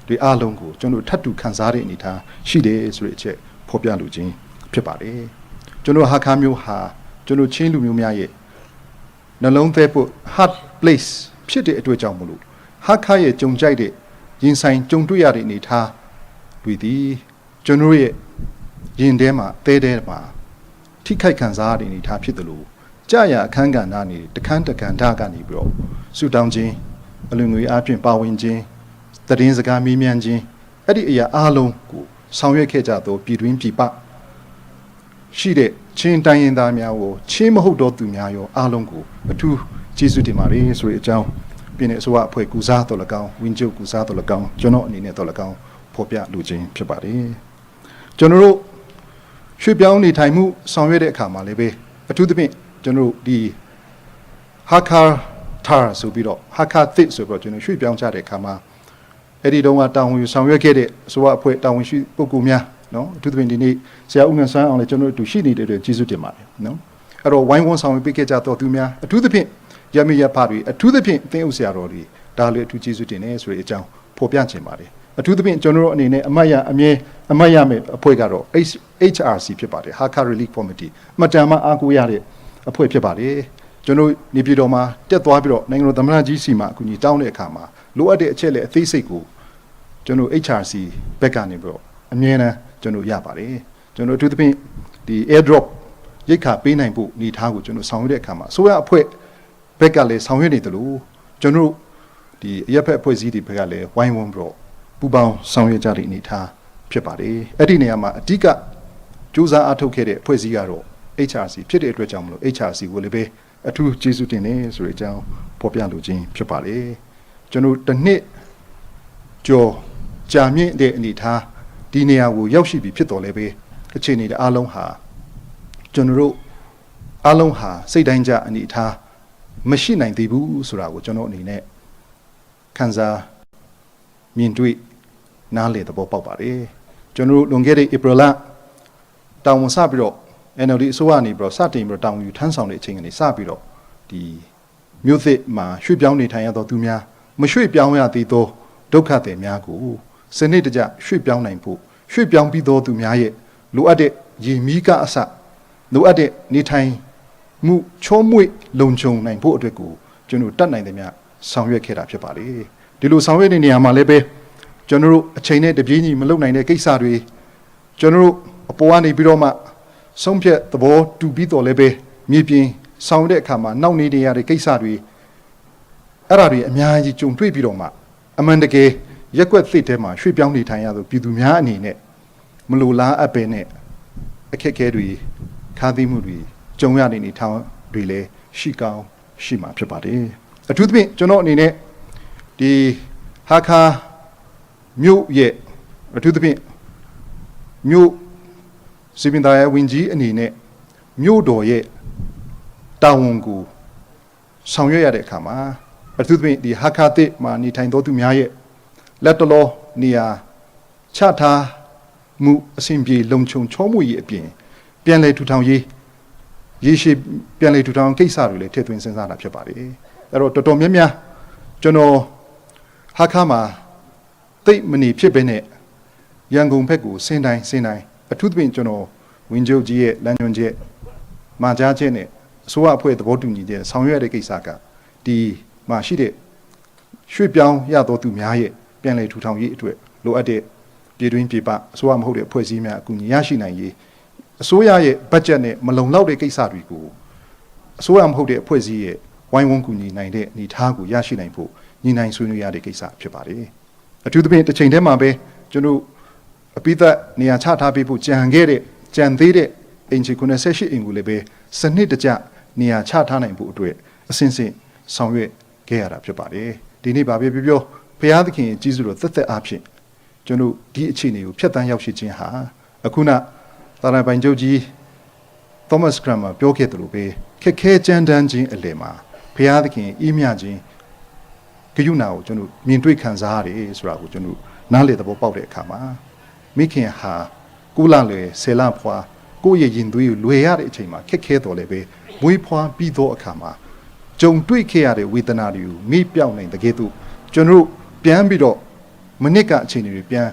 ဒီအားလုံးကိုကျွန်တော်တို့ထပ်တူခံစားတဲ့အနေအထားရှိတယ်ဆိုတဲ့အချက်ဖော်ပြလိုခြင်းဖြစ်ပါတယ်ကျွန်တော်ဟာခါမျိုးဟာကျွန်တော်ချင်းလူမျိုးများရဲ့နှလုံးသဲဖို့ heart place ဖြစ်တဲ့အတွက်ကြောင့်မလို့ဟာခါရဲ့ကြုံကြိုက်တဲ့ရင်ဆိုင်ကြုံတွေ့ရတဲ့အနေအထားတွေသည်ကျွန်တော်ရဲ့ရင်ထဲမှာတဲတဲမှာထိခိုက်ခံစားရတဲ့အနေအထားဖြစ်တယ်လို့ကြာရအခန်းကဏ္ဍနေတခန်းတကန်ဓာကနေပြီးတော့ဆူတောင်းခြင်းအလူငွေအပြင်ပါဝင်ခြင်းတည်င်းစကားမေးမြန်းခြင်းအဲ့ဒီအရာအားလုံးကိုဆောင်ရွက်ခဲ့ကြသောပြည်တွင်းပြည်ပရှိတဲ့ချင်းတိုင်းရင်သားများကိုချင်းမဟုတ်တော့သူများရောအားလုံးကိုအထူးကျေးဇူးတင်ပါတယ်ဆိုတဲ့အကြောင်းပြည်내အစိုးရအဖွဲ့ကူစားတော်၎င်းဝင်းကျုပ်ကူစားတော်၎င်းကျွန်တော်အနေနဲ့တော်၎င်းဖော်ပြလိုခြင်းဖြစ်ပါတယ်ကျွန်တော်တို့ရွှေ့ပြောင်းနေထိုင်မှုဆောင်ရွက်တဲ့အခါမှာလည်းပဲအထူးသဖြင့်ကျွန်တော်တို့ဒီဟာခါထာဆိုပြီးတော့ဟာခါသစ်ဆိုပြီးတော့ကျွန်တော်ရွှေ့ပြောင်းကြတဲ့အခါမှာအဲ့ဒီတုန်းကတာဝန်ယူဆောင်ရွက်ခဲ့တဲ့အစိုးရအဖွဲ့တာဝန်ရှိပုဂ္ဂိုလ်များနော်အထူးသဖြင့်ဒီနေ့ဆရာဦးငန်ဆန်းအောင်လည်းကျွန်တော်တို့အတူရှိနေတဲ့အတွက်ကျေးဇူးတင်ပါတယ်နော်အဲ့တော့ဝိုင်းဝန်းဆောင်ရွက်ပေးခဲ့ကြတော့သူများအထူးသဖြင့်ရမရဖတွေအထူးသဖြင့်အသင်းဥဆရာတော်တွေဒါလည်းအထူးကျေးဇူးတင်နေဆိုတဲ့အကြောင်းဖော်ပြချင်ပါတယ်အထူးသဖြင့်ကျွန်တော်တို့အနေနဲ့အမတ်ရအမြဲအမတ်ရမယ်အဖွဲ့ကတော့ HRC ဖြစ်ပါတယ် Hakka Relief Committee အမှတ်တမ်းမှအားကိုးရတဲ့အဖွဲ့ဖြစ်ပါတယ်ကျွန်တော်နေပြည်တော်မှာတက်သွားပြီးတော့နိုင်ငံတော်သမ္မတကြီးစီမှာအကူအညီတောင်းတဲ့အခါမှာလိုအပ်တဲ့အချက်လက်အသေးစိတ်ကိုကျွန်တော် HRC ဘက်ကနေပြီးတော့အမြဲတမ်းကျွန်တော်ရပါတယ်ကျွန်တော်အထူးသဖြင့်ဒီ airdrop ရိတ်ခါပေးနိုင်ဖို့အနေထားကိုကျွန်တော်ဆောင်ရွက်တဲ့အခါမှာအစိုးရအဖွဲ့ဘက်ကလည်းဆောင်ရွက်နေတယ်လို့ကျွန်တော်ဒီအရက်ဖက်အဖွဲ့အစည်းတွေဘက်ကလည်းဝိုင်းဝန်းပြီးတော့ပူးပေါင်းဆောင်ရွက်ကြတဲ့အနေထားဖြစ်ပါတယ်အဲ့ဒီနေရာမှာအဓိကစူးစမ်းအားထုတ်ခဲ့တဲ့အဖွဲ့အစည်းကတော့ HRC ဖြစ်တဲ့အတွက်ကြောင့်မလို့ HRC ကိုလည်းပဲအထူးကျေးဇူးတင်တယ်ဆိုတဲ့အကြောင်းဖော်ပြလိုခြင်းဖြစ်ပါတယ်ကျွန်တော်တစ်နှစ်ကျော်ကြာမြင့်တဲ့အနေထားဒီနေရာကိုရောက်ရှိပြီဖြစ်တော်လဲပဲအခြေအနေတွေအားလုံးဟာကျွန်တော်တို့အားလုံးဟာစိတ်တိုင်းကြအနေထားမရှိနိုင်သေးဘူးဆိုတာကိုကျွန်တော်အနေနဲ့ခံစားမြင်တွေ့နားလေသဘောပေါက်ပါတယ်ကျွန်တော်တို့လွန်ခဲ့တဲ့ဧပြီလတာဝန်စပြီးတော့ NLD အစိုးရနေပြီးတော့စတင်ပြီးတော့တာဝန်ယူထမ်းဆောင်တဲ့အချိန်ကနေစပြီးတော့ဒီမြို့သစ်မှာရွှေ့ပြောင်းနေထိုင်ရသောသူများမရွှေ့ပြောင်းရသေးသောဒုက္ခသည်များကိုစနစ်တကျရွှေ့ပြောင်းနိုင်ဖို့ရွှေ့ပြောင်းပြီးသောသူများရဲ့လိုအပ်တဲ့ရေမီးကအစလိုအပ်တဲ့နေထိုင်မှုချောမွေ့လုံခြုံနိုင်ဖို့အတွက်ကိုကျွန်တော်တတ်နိုင်သမျှဆောင်ရွက်ခဲ့တာဖြစ်ပါလေဒီလိုဆောင်ရွက်တဲ့နေရာမှာလည်းပဲကျွန်တော်တို့အချိန်နဲ့တပြေးညီမလုပ်နိုင်တဲ့ကိစ္စတွေကျွန်တော်တို့အပေါ်ကနေပြီးတော့မှဆုံးဖြတ်သဘောတူပြီးတော့လည်းပဲမြေပြင်ဆောင်ရွက်တဲ့အခါမှာနှောင့်နှေးနေရတဲ့ကိစ္စတွေအဲ့ဒါတွေအများကြီးကြုံတွေ့ပြီးတော့မှအမှန်တကယ်ရက်ွက်သစ်ထဲမှာရွှေ့ပြောင်းနေထိုင်ရသူပြည်သူများအနေနဲ့မလိုလားအပ်ပဲနဲ့အခက်အခဲတွေခါးသီးမှုတွေကြုံရတဲ့နေထောင်တွေလည်းရှိကောင်းရှိမှာဖြစ်ပါတယ်အထူးသဖြင့်ကျွန်တော်အနေနဲ့ဒီဟာခါမြို့ရဲ့အထူးသဖြင့်မြို့စီပင်သားရဲ့ဝင်ကြီးအနေနဲ့မြို့တော်ရဲ့တာဝန်ကိုဆောင်ရွက်ရတဲ့အခါမှာအထူးသဖြင့်ဒီဟာခါတစ်မှာနေထိုင်တော်သူများရဲ့လက်တလောနေရာချထားမှုအစဉ်ပြေလုံခြုံချောမွေ့ရေးအပြင်ပြန်လည်ထူထောင်ရေးရေရှည်ပြန်လည်ထူထောင်ကိစ္စတွေလည်းထည့်သွင်းစဉ်းစားတာဖြစ်ပါတယ်အဲ့တော့တော်တော်များများကျွန်တော်ဟာခါမှာတိတ်မနေဖြစ်ပဲနဲ့ရန်ကုန်ဘက်ကိုဆင်းတိုင်းဆင်းတိုင်းအထူးသဖြင့်ကျွန်တော်ဝင်းကျုပ်ကြီးရဲ့လမ်းညွှန်ချက်မာကြားချက်နဲ့အစိုးရအဖွဲ့သဘောတူညီချက်ဆောင်ရွက်ရတဲ့ကိစ္စကဒီ မှာရှိတဲ့ရွှေ့ပြောင်းရသောသူများရဲ့ပြန်လည်ထူထောင်ရေးအတွက်လိုအပ်တဲ့ပြည်တွင်းပြည်ပအစိုးရမဟုတ်တဲ့အဖွဲ့အစည်းများအကူအညီရရှိနိုင်ရေးအစိုးရရဲ့ဘတ်ဂျက်နဲ့မလုံလောက်တဲ့ကိစ္စတွေကိုအစိုးရမဟုတ်တဲ့အဖွဲ့အစည်းရဲ့ဝိုင်းဝန်းကူညီနိုင်တဲ့အနေအထားကိုရရှိနိုင်ဖို့ညီနိုင်ဆွေးနွေးရတဲ့ကိစ္စဖြစ်ပါတယ်။အထူးသဖြင့်တစ်ချိန်တည်းမှာပဲကျွန်တော်အပိသက်နေရာချထားပေးဖို့ကြံခဲ့တဲ့ကြံသေးတဲ့အိမ်ချီ88အိမ်ကိုလည်းပဲစနစ်တကျနေရာချထားနိုင်ဖို့အတွက်အစဉ်စဉ်ဆောင်ရွက်ခဲ့ရတာဖြစ်ပါတယ်။ဒီနေ့ဗာပဲပြောပြောဘုရားသခင်ရဲ့ကြီးစုတော်သက်သက်အားဖြင့်ကျွန်တော်ဒီအခြေအနေကိုဖျက်ဆီးရောက်ရှိခြင်းဟာအခုနသာရပိုင်ချုပ်ကြီး Thomas Cranmer ပြောခဲ့တယ်လို့ပဲခက်ခဲကြမ်းတမ်းခြင်းအလယ်မှာဘုရားသခင်အေးမြခြင်းဂရုဏာကိုကျွန်တော်မြင်တွေ့ခံစားရတယ်ဆိုတာကိုကျွန်တော်နားလေသဘောပေါက်တဲ့အခါမှာမိခင်ဟာကိုလလွယ်ဆယ်လဖွာကိုယ့်ရဲ့ရင်သွေးကိုလွယ်ရတဲ့အချိန်မှာခက်ခဲတော်လည်းပဲမွေးဖွားပြီးသောအခါမှာကြုံတွေ့ခဲ့ရတဲ့ဝေဒနာတွေကိုမိပြောင်းနိုင်တဲ့ကဲ့သို့ကျွန်တော်ပြန်ပြီးတော့မနစ်ကအခြေအနေတွေပြန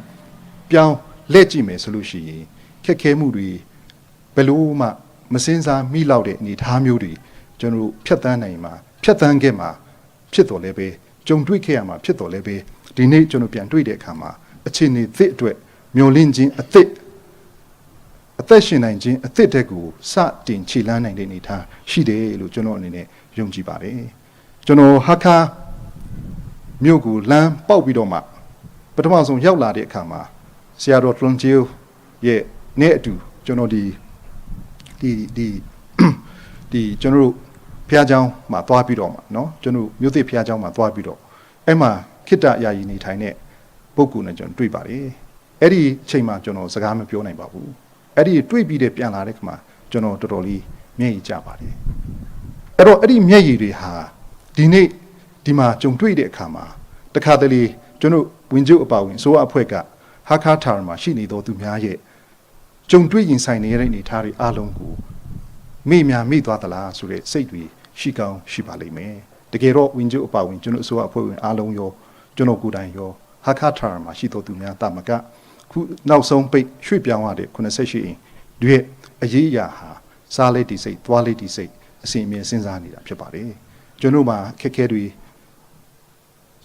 ်ပြောင်းလက်ကြည့်မယ်ဆိုလို့ရှိရင်ခက်ခဲမှုတွေဘယ်လို့မှမစင်းစားမိလောက်တဲ့အနေအထားမျိုးတွေကျွန်တော်တို့ဖြတ်တန်းနိုင်မှာဖြတ်တန်းခဲ့မှာဖြစ်တော်လည်းပဲကြုံတွေ့ခဲ့ရမှာဖြစ်တော်လည်းပဲဒီနေ့ကျွန်တော်ပြန်တွေ့တဲ့အခါမှာအခြေအနေသစ်အတွက်မျောလင့်ခြင်းအသစ်အသက်ရှင်နိုင်ခြင်းအသစ်တဲ့ကိုစတင်ခြေလှမ်းနိုင်တဲ့အနေအထားရှိတယ်လို့ကျွန်တော်အနေနဲ့ယုံကြည်ပါတယ်ကျွန်တော်ဟာခါမြို့ကိုလမ်းပေါက်ပြီးတော့မှပထမဆုံးရောက်လာတဲ့အခါမှာဆရာတော်တွန်ဂျီယိုရဲ့နဲ့အတူကျွန်တော်ဒီဒီဒီဒီကျွန်တော်တို့ဖျားเจ้าမှာသွားပြီးတော့မှာเนาะကျွန်တော်မြို့သစ်ဖျားเจ้าမှာသွားပြီးတော့အဲ့မှာခိတ္တယာယီနေထိုင်တဲ့ပုဂ္ဂိုလ်နဲ့ကျွန်တော်တွေ့ပါတယ်အဲ့ဒီအချိန်မှာကျွန်တော်စကားမပြောနိုင်ပါဘူးအဲ့ဒီတွေ့ပြီးတဲ့ပြန်လာတဲ့ခါမှာကျွန်တော်တော်တော်လေးမျက်ရည်ကျပါတယ်အဲ့တော့အဲ့ဒီမျက်ရည်တွေဟာဒီနေ့ဒီမှာကြုံတွေ့တဲ့အခါမှာတခါတလေကျွန်တော်ဝင်ကျုပ်အပါဝင်အစိုးရအဖွဲ့ကဟာခါထာမှာရှိနေသောသူများရဲ့ကြုံတွေ့ရင်ဆိုင်နေရတဲ့အနေအထားတွေအလုံးကို မိများမိသွားသလားဆိုတဲ့စိတ်တွေရှိကောင်းရှိပါလိမ့်မယ်တကယ်တော့ဝင်ကျုပ်အပါဝင်ကျွန်တော်အစိုးရအဖွဲ့ဝင်အားလုံးရောကျွန်တော်ကိုယ်တိုင်ရောဟာခါထာမှာရှိတော်သူများတာမကခုနောက်ဆုံးပိတ်ရွှေ့ပြောင်းရတဲ့88အင်တို့ရဲ့အရေးအရာဟာစားလေးဒီစိတ်သွားလေးဒီစိတ်အစဉ်အမြဲစဉ်းစားနေတာဖြစ်ပါတယ်ကျွန်တော်မှာခက်ခဲတွေ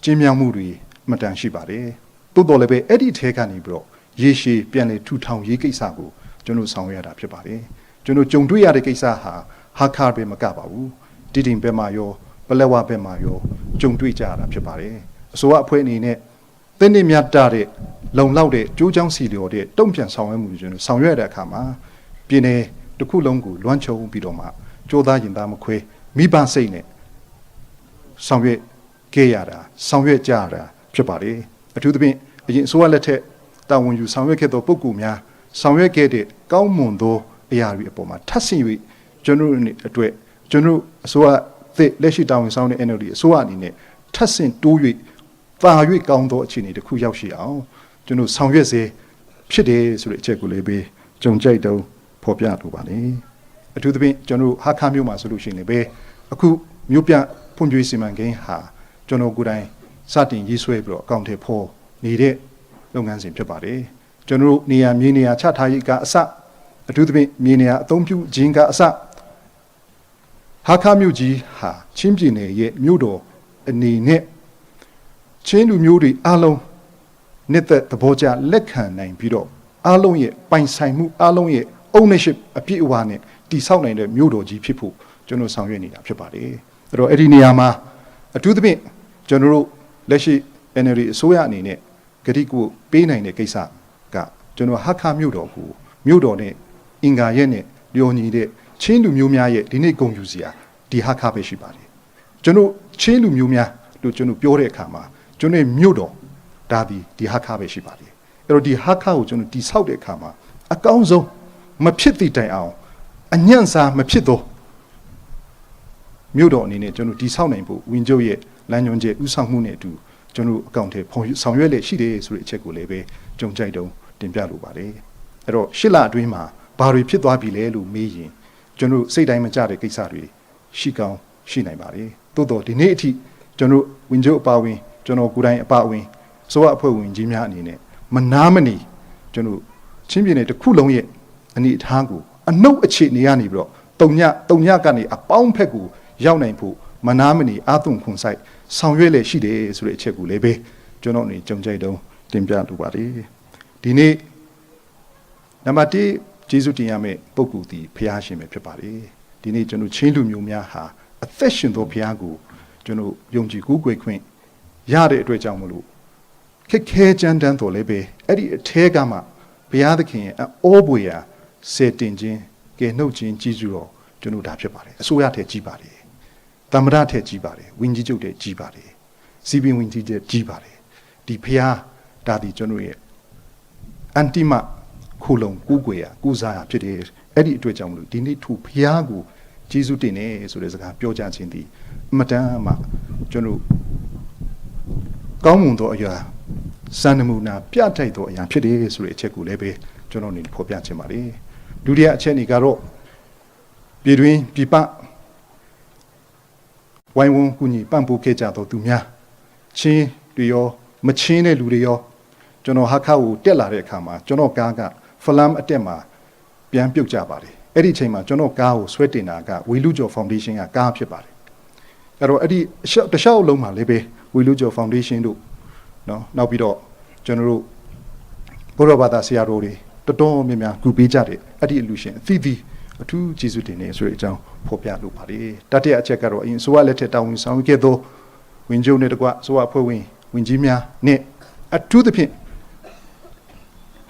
ကျင်းမြောင်မှုတွေအမတန်ရှိပါတယ်တိုးတော်လည်းပဲအဲ့ဒီထဲကနေပြီးတော့ရေရှည်ပြန်လေထူထောင်ရေးကိစ္စကိုကျွန်တော်ဆောင်ရွက်ရတာဖြစ်ပါတယ်ကျွန်တော်ကြုံတွေ့ရတဲ့ကိစ္စဟာဟာခါပဲမကပါဘူးတိတိမ်ဘက်မှာရောပလက်ဝဘက်မှာရောကြုံတွေ့ကြရတာဖြစ်ပါတယ်အစိုးရအဖွဲ့အနေနဲ့တင်းနေမြတ်တာတဲ့လုံလောက်တဲ့ကြိုးချောင်းစီလျော်တဲ့တုံ့ပြန်ဆောင်ရွက်မှုတွေကျွန်တော်ဆောင်ရွက်ရတဲ့အခါမှာပြည်내တစ်ခုလုံးကိုလွှမ်းခြုံပြီးတော့မှကြိုးသားရင်သားမခွဲမိဘစိတ်နဲ့ဆောင်ရွက်ခဲ့ရတာဆောင်ရွက်ကြရတာဖြစ်ပါတယ်အထူးသဖြင့်အရင်အစိုးရလက်ထက်တာဝန်ယူဆောင်ရွက်ခဲ့သောပုဂ္ဂိုလ်များဆောင်ရွက်ခဲ့တဲ့ကောင်းမွန်သောအရာတွေအပေါ်မှာထပ်ဆင့်၍ကျွန်တော်တို့အတွက်ကျွန်တော်တို့အစိုးရသစ်လက်ရှိတာဝန်ဆောင်တဲ့ NLD အစိုးရအနေနဲ့ထပ်ဆင့်တိုး၍သာ၍ကောင်းသောအခြေအနေတစ်ခုရောက်ရှိအောင်ကျွန်တော်ဆောင်ရွက်စေဖြစ်တယ်ဆိုတဲ့အချက်ကိုလည်းပဲကြုံကြိုက်တုံးဖော်ပြလိုပါလေအထူးသဖြင့်ကျွန်တော်ဟာခါမျိုးမှာဆိုလို့ရှိရင်လည်းပဲအခုမြို့ပြဖွံ့ဖြိုးရေးစီမံကိန်းဟာကျွန်တော်ကိုယ်တိုင်စတင်ရေးဆွဲပြီးတော့အကောင့်ထဲပေါ်နေတဲ့လုပ်ငန်းစဉ်ဖြစ်ပါတယ်ကျွန်တော်တို့နေရာမြေနေရာချထားရေးကအစအထူးသဖြင့်မြေနေရာအသုံးပြုခြင်းကအစဟာခါမြို့ကြီးဟာချင်းပြည်နယ်ရဲ့မြို့တော်အနေနဲ့ချင်းလူမျိုးတွေအားလုံးနှစ်သက်သဘောကျလက်ခံနိုင်ပြီးတော့အားလုံးရဲ့ပိုင်ဆိုင်မှုအားလုံးရဲ့ ownership အပြည့်အဝနဲ့တည်ဆောက်နိုင်တဲ့မြို့တော်ကြီးဖြစ်ဖို့ကျွန်တော်ဆောင်ရွက်နေတာဖြစ်ပါတယ်။အဲ့တော့အဲ့ဒီနေရာမှာအထူးသဖြင့်ကျွန်တော်တို့လက်ရှိ NLD အစိုးရအနေနဲ့ဂတိကိုပေးနိုင်တဲ့ကိစ္စကကျွန်တော်ဟာခါမြို့တော်ကိုမြို့တော်နဲ့အင်္ဂါရက်နဲ့လျော်ညီတဲ့ချင်းလူမျိုးများရဲ့ဒီနေ့ဂုဏ်ယူစရာဒီဟာခါပဲရှိပါတယ်။ကျွန်တော်ချင်းလူမျိုးများလို့ကျွန်တော်ပြောတဲ့အခါမှာကျွန်တော်မြို့တော်ဒါဒီဒီဟာခါပဲရှိပါတယ်။အဲ့တော့ဒီဟာခါကိုကျွန်တော်တိဆောက်တဲ့အခါမှာအကောင်းဆုံးမဖြစ်သည့်တိုင်အောင်အညံ့စားမဖြစ်သောမြို့တော်အနေနဲ့ကျွန်တော်တိဆောက်နိုင်ဖို့ဝင်ကျုပ်ရဲ့လမ်းညွှန်ချက်ဥဆောင်မှုနဲ့အတူကျွန်တော်အကောင့်ထဲဖော်ဆောင်ရွက်လက်ရှိတယ်ဆိုတဲ့အချက်ကိုလည်းပဲကြုံကြိုက်တုံးတင်ပြလိုပါတယ်။အဲ့တော့ရှစ်လအတွင်းမှာဘာတွေဖြစ်သွားပြီလဲလို့မေးရင်ကျွန်တော်စိတ်တိုင်းမကြတဲ့ကိစ္စတွေရှိကောင်းရှိနိုင်ပါတယ်။သို့တော့ဒီနေ့အထိကျွန်တော်ဝင်ကျုပ်အပါဝင်ကျွန်တော်ကိုယ်တိုင်အပါဝင်အစိုးရအဖွဲ့ဝင်ကြီးများအနေနဲ့မနာမနေကျွန်တော်ချင်းပြည်နယ်တစ်ခုလုံးရဲ့အနေအထားကိုအနှုတ်အခြေအနေကနေပြီးတော့တုံညတုံညကနေအပေါင်းဖက်ကိုရောက်နိုင်ဖို့မနာမနေအာသွန်ခွန်ဆိုင် ဆောင်ရွက်လေရှိတယ်ဆိုတဲ့အချက်ကိုလည်းပဲကျွန်တော်အနေကြုံကြိုက်တော့တင်ပြလိုပါတယ်ဒီနေ့နံပါတ်1ကျေးဇူးတင်ရမယ့်ပုဂ္ဂိုလ်ဒီဖျားရှင်ပဲဖြစ်ပါတယ်ဒီနေ့ကျွန်တော်ချင်းလူမျိုးများဟာအသက်ရှင်သောဖျားကိုကျွန်တော်ယုံကြည်ကိုးကွယ်ခွင့်ရတဲ့အတွက်ကြောင့်မလို့ခက်ခဲကြမ်းတမ်းတော်လည်းပဲအဲ့ဒီအထဲကမှဘုရားသခင်ရဲ့အောပွေရာစေတင်ခြင်းကယ်နှုတ်ခြင်းကြီးစုတော်ကျွန်တော်ဒါဖြစ်ပါတယ်အစိုးရထက်ကြီးပါတယ်တမ္မရထက်ကြီးပါတယ်ဝင်းကြီးချုပ်တဲ့ကြီးပါတယ်စီပင်ဝင်းကြီးတဲ့ကြီးပါတယ်ဒီဖျားဒါဒီကျွန်တော်ရဲ့အန်တီမခုလုံကူးကွယ်ရကူးစားရဖြစ်တယ်အဲ့ဒီအတွက်ကြောင့်မလို့ဒီနေ့ထူဖျားကိုကျေးဇူးတင်တယ်ဆိုတဲ့စကားပြောကြခြင်းဒီအမတန်မှကျွန်တော်ကောင်းမွန်သောအရာစံနမူနာပြတိုက်သောအရာဖြစ်တယ်ဆိုတဲ့အချက်ကိုလည်းပဲကျွန်တော်အနေနဲ့ဖော်ပြချင်ပါတယ်ဒုတိယအချက်အနေကတော့ပြည်တွင်းပြည်ပဝိုင်းဝန်းကူညီပံ့ပိုးခဲ့ကြသောသူများချင်းတွေရောမချင်းတဲ့လူတွေရောကျွန်တော်ဟာခါကိုတက်လာတဲ့အခါမှာကျွန်တော်ကားကဖလမ်အတက်မှာပြန်ပြုတ်ကြပါတယ်အဲ့ဒီအချိန်မှာကျွန်တော်ကားကိုဆွဲတင်တာကဝီလူကျော်ဖောင်ဒေးရှင်းကကားဖြစ်ပါတယ်အဲ့တော့အဲ့ဒီတခြားလုံးမှာလည်းပဲဝီလူကျော်ဖောင်ဒေးရှင်းတို့နော်နောက်ပြီးတော့ကျွန်တော်တို့ဘုရားဘာသာဆရာတော်တွေတော်တော်များများကူပေးကြတဲ့အဲ့ဒီအလူရှင်အသီးသီးအထူးကျေးဇူးတင်နေဆိုတဲ့အကြောင်းဖော်ပြလိုပါတယ်တတိယအချက်ကတော့အရင်ဆိုရလက်ထက်တာဝန်ဆောင်ခဲ့သောဝင်ကျုံနဲ့တကွဆိုရအဖွဲ့ဝင်ဝင်ကြီးများနဲ့အထူးသဖြင့်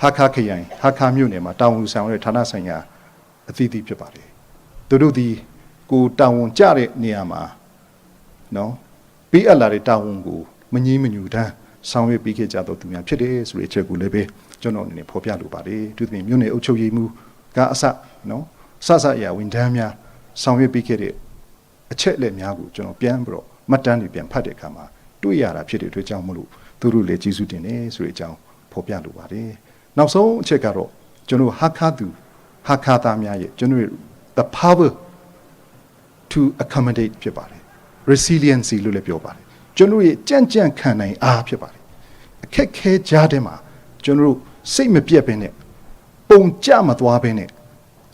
ဟာခါခရိုင်ဟာခါမြို့နယ်မှာတာဝန်ဆောင်တဲ့ဌာနဆိုင်ရာအသီးသီးဖြစ်ပါတယ်သူတို့ဒီကိုတာဝန်ကျတဲ့နေရာမှာနော်ပေးအပ်လာတဲ့တာဝန်ကိုမငြင်းမညူတမ်းဆောင်ရွက်ပေးခဲ့ကြတော့သူများဖြစ်တယ်ဆိုတဲ့အချက်ကိုလည်းပဲကျွန်တော်အနေနဲ့ဖော်ပြလိုပါတယ်သူသဖြင့်မြို့နယ်အုပ်ချုပ်ရေးမှူးကအစနော်ဆဆအရာဝန်ထမ်းများဆောင်ရွက်ပေးခဲ့တဲ့အချက်လက်များကိုကျွန်တော်ပြန်ပြီးတော့မှတ်တမ်းတွေပြန်ဖတ်တဲ့အခါမှာတွေ့ရတာဖြစ်တဲ့အတွက်ကြောင့်မလို့သူတို့လည်းကျေးဇူးတင်တယ်ဆိုတဲ့အကြောင်းဖော်ပြလိုပါတယ်နောက်ဆုံးအချက်ကတော့ကျွန်တော်ဟာခါသူဟာခါသားများရဲ့ကျွန်တော် the power to accommodate ဖြစ်ပါတယ် resiliency လို့လည်းပြောပါတယ်ကျွန်တော်ရဲ့ကြံ့ကြံ့ခံနိုင်အားဖြစ်ပါတယ်အခက်ခဲကြားတဲ့မှာကျွန်တော်တို့စိတ်မပြတ်ဘဲနဲ့ပုံကြမသွားဘဲနဲ့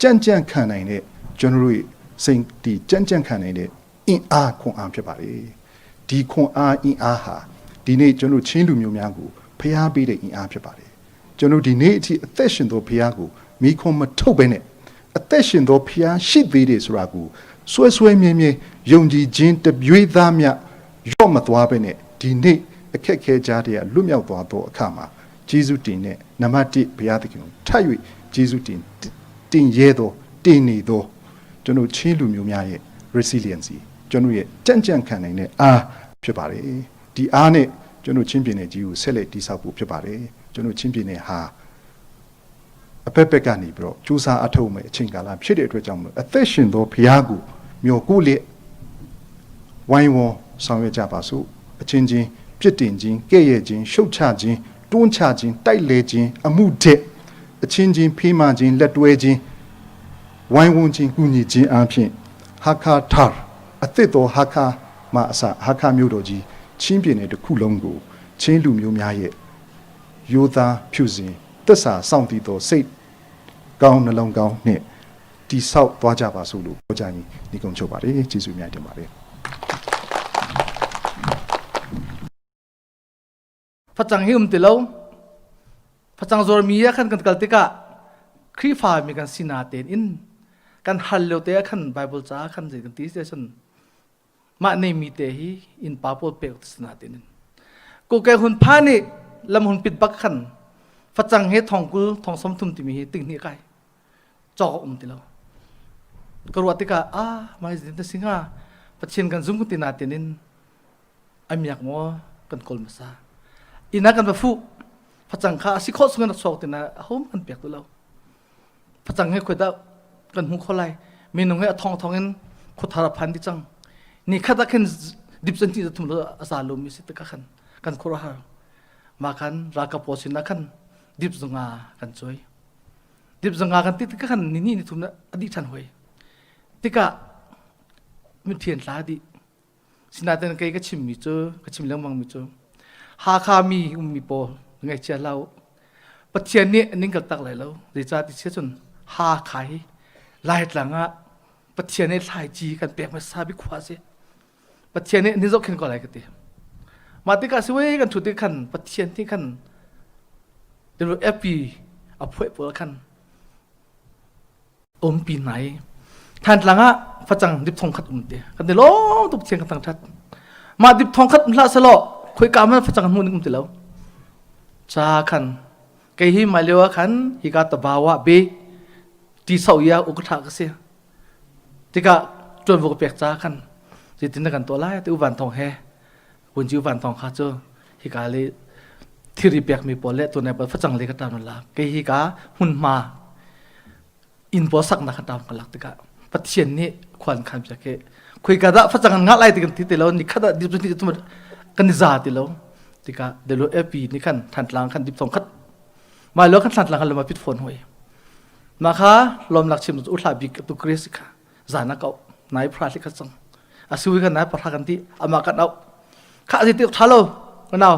ကြံ့ကြံ့ခံနိုင်တဲ့ကျွန်တော်တို့ရဲ့စိတ်ဒီကြံ့ကြံ့ခံနိုင်တဲ့အင်အားခွန်အားဖြစ်ပါတယ်ဒီခွန်အားအင်အားဟာဒီနေ့ကျွန်တော်ချင်းလူမျိုးများကိုဖျားပေးတဲ့အင်အားဖြစ်ပါတယ်ကျွန်တော်ဒီနေ့အထိအသက်ရှင်သောဖျားကိုမိခွန်မထုတ်ဘဲနဲ့အသက်ရှင်သောဖျားရှိသေးတယ်ဆိုတာကိုဆွဲဆွဲမြဲမြဲယုံကြည်ခြင်းတပြွေးသားမြရော့မသွားဘဲနဲ့ဒီနေ့အခက်ခဲကြားတဲ့လွတ်မြောက်သွားသောအခါမှာဂျေဇုတင်တဲ့နံပါတ်1ဘုရားသခင်ကိုထပ်၍ဂျေဇုတင်တင်ရဲသောတင်နေသောကျွန်တော်ချင်းလူမျိုးများရဲ့ resiliency ကျွန်တော်ရဲ့ကြံ့ကြံ့ခံနိုင်တဲ့အားဖြစ်ပါတယ်ဒီအားနဲ့ကျွန်တော်ချင်းပြည်နယ်ကြီးကိုဆက်လက်တည်ဆောက်ဖို့ဖြစ်ပါတယ်ကျွန်တော်ချင်းပြည်နယ်ဟာအဖက်ဖက်ကနေပြီးတော့စူးစမ်းအထောက်မဲ့အချိန်ကာလဖြစ်တဲ့အတွက်ကြောင့်မလို့အသက်ရှင်သောဘုရားကိုမျှော်ကိုလက်ဝိုင်းဝန်းဆောင်ရွက်ကြပါစို့အချင်းချင်းပြစ်တင်ခြင်းကဲ့ရဲ့ခြင်းရှုတ်ချခြင်းတွန်းချခြင်းတိုက်လဲခြင်းအမှုတဲ့အချင်းချင်းဖေးမခြင်းလက်တွဲခြင်းဝိုင်းဝန်းခြင်းကုညီခြင်းအပြင်ဟာခါထာအသစ်တော်ဟာခါမအစဟာခါမျိုးတော်ကြီးချင်းပြည်နယ်တစ်ခုလုံးကိုချင်းလူမျိုးများရဲ့ရိုးသားဖြူစင်တစ္ဆာစောင့်တည်သောစိတ်ကောင်းနှလုံးကောင်းနှင့်တိဆောက်သွားကြပါစို့လို့ပြောကြရင်ဒီကုံချုပ်ပါတယ်ကျေးဇူးများတင်ပါတယ် Facang hi um ti lo. Facang zuar mi ah khan kan kal tikah Khrihfa mi kan si na tein in kan hal lio te ah khan Bible ca khan zei kan ti se cun mah nei mi te hi inn pa pawl pek si na tein in ko ke hun pha nih lam hun pit bak khan facang he thong kul thong som thum timi hi ting hnih kai cawk a um ti lo. Ka ruah tikah ah mai zin ta singa Pathian kan zum ti na tein in amiak maw kan kawl hmasa inn ah kan va fuh facang kha a si khawh chung in rak chuak tina hom kan pek tu lo facang he khoi dah kan hmu kho lai minung he a thong thong in khuathar a phan di cang ni khat ah khin dip chan ti thum lo a za lo mi si taka khan kan khor har ma khan ralkap pawl sin ah khan dip zunga kan choi dip zunga kan ti tika khan ni ni ni thum na adi than hoi tika mi thian tla di Sinain kei ka chimmi cu ka chim lengmangmi cu Hakha mi ummi pawl ngaihchia hlah u. Pathian nih ning ka tak lai lo. Zeicah ti sia cun Hakha hi Laitlang ah Pathian nih thlaici kan pek hmasa bik khua a si. Pathian nih ni zohkhenh ko lai ka ti. Mah tikah si wei kan ṭhut tik khan Pathian nih khan epi a phuai pawl khan umpi hna i Thantlang ah facang dip thong khat um te kan ti lawm tuk thiang kan thang that mah dip thong khat hlah selaw khoi ka man facang hmu ning um ti lo cha khan kei hi mai lio ah khan hika tabawa be ti sau ya uk tha ka si tikah ṭuanvo ka pek ca khan zeitin na kan tuah lai ti u van thong he vunci u van thong kha cu hika le thiri pekmi pawl le tunai pawl facang le ka ṭan la kei hika hmunhma inn pawl saknak ka ṭam ka lak tikah Pathian nih khuan khan piak ke khuika dah facang an ngah lai ti kan ti ti lo ni khat ah dip ni kan i za ti lo tikah delo epi ni khan thantlang khan dip thong khat mai lo khan thantlang khan lama pit phone hoi Mah kha lawmnak chim cu uhla bik tu Chris kha zan a kau nai phra hli kha cang a siwi kha nai pahra kan ti amah kan au kha zi ti tha lo kanau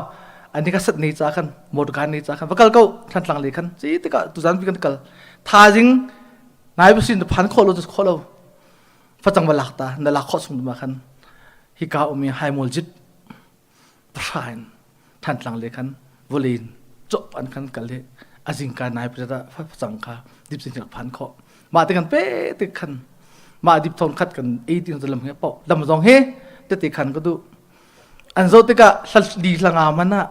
ani ka sat nei cha khan motor nei cha khan va kal ko thantlang le khan chi tikah tu zan kan kal thazing nai busin phan kho lo kho lo facang va lak ta na lak kho chung ma khan hika umi haimol jit pahra in Thantlang le khan vawlei in cop an kan kal i a zingka nai pazat ah facang kha dip sin phan khawh mah te kan pe te khan mah dip thon khat kan ei ti lam he pau dam zong he te te khan ka du an zo tikah hlal di hlanga man ah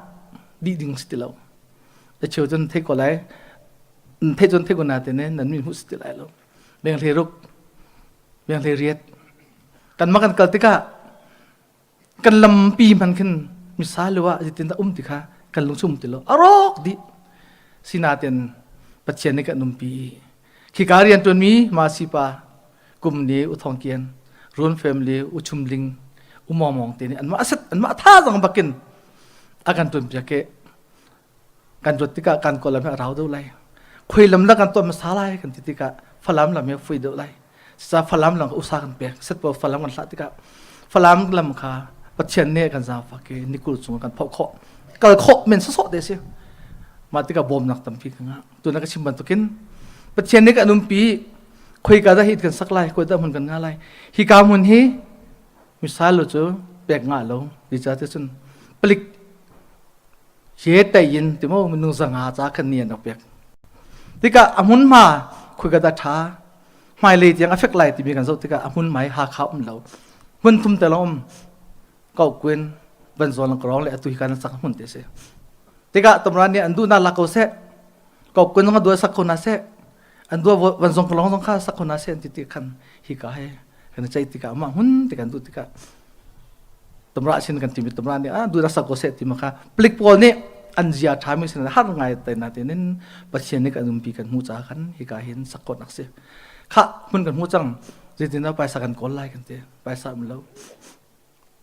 di ding si ti lo a cheu cun thei ko lai thei cun thei ko na te ne nan min hu si ti lai lo beng hle ruk beng hle riat kan ma kan kal tikah Kan lampi hman khin misa lu ah zeitin dah um ti kha kan lungchung ti lo a rawk dih. Sinain Pathian nih kan umpi. Khika rian ṭuanmi Masi pa kum ni U Thawng Kian, Run family U Chum Ling, U Mawng Mawng te nih anmah set anmah thazaang bakin a kan ṭuanpiak i kan ruat tikah kan kawl lam hi a rau deuh lai khui lam la kan tuah hmasa lai kan ti tikah falam lam hi a fui deuh lai sa falam lam usa kan pek set po falam kan hlah tikah falam lam kha pathian nih kan zaangfak i nikul chung kan phoh khawh kal khawh men sawsawh te si mah tikah bawmnak tampi ka ngah tuna ka chim bantukin pathian nih kan umpi khoi ka dah hi kan sak lai khoi dah hmun kan nga lai hi ka hmun hi misal lo cu pek nga lo ni ca te cun palik Ye in timo minung zanga ca kan ni an rak pek. Tikah a hmunhma khuika dah ṭha hmailei tiang a fek lai timi kan zoh tikah a hmunhma hi Hakha um lo. Hmun thum te lawng um. Kauhkuin, Vanzawl le Kawrong le atu hi kan sak hmun te si. Tikah Tamran nih an duhnak lak ko seh. Kauhkuin zong a duah sak ko na seh. An duah Vanzong Kawlong zong kha sak ko na seh an ti ti khan hika he kan i ceih tikah mah hmun ti kan duh tikah Tamra sin kan timi tamra nih ah duh sak ko seh ti ma kha plik pawl nih an zia ṭha mi sin har ngai te na te nin Pathian nih kan umpi kan hmu ca khan hika hin sak ko nak si kha hmun kan hmu cang zeitin dah paisa kan kawl lai kan ti paisa um lo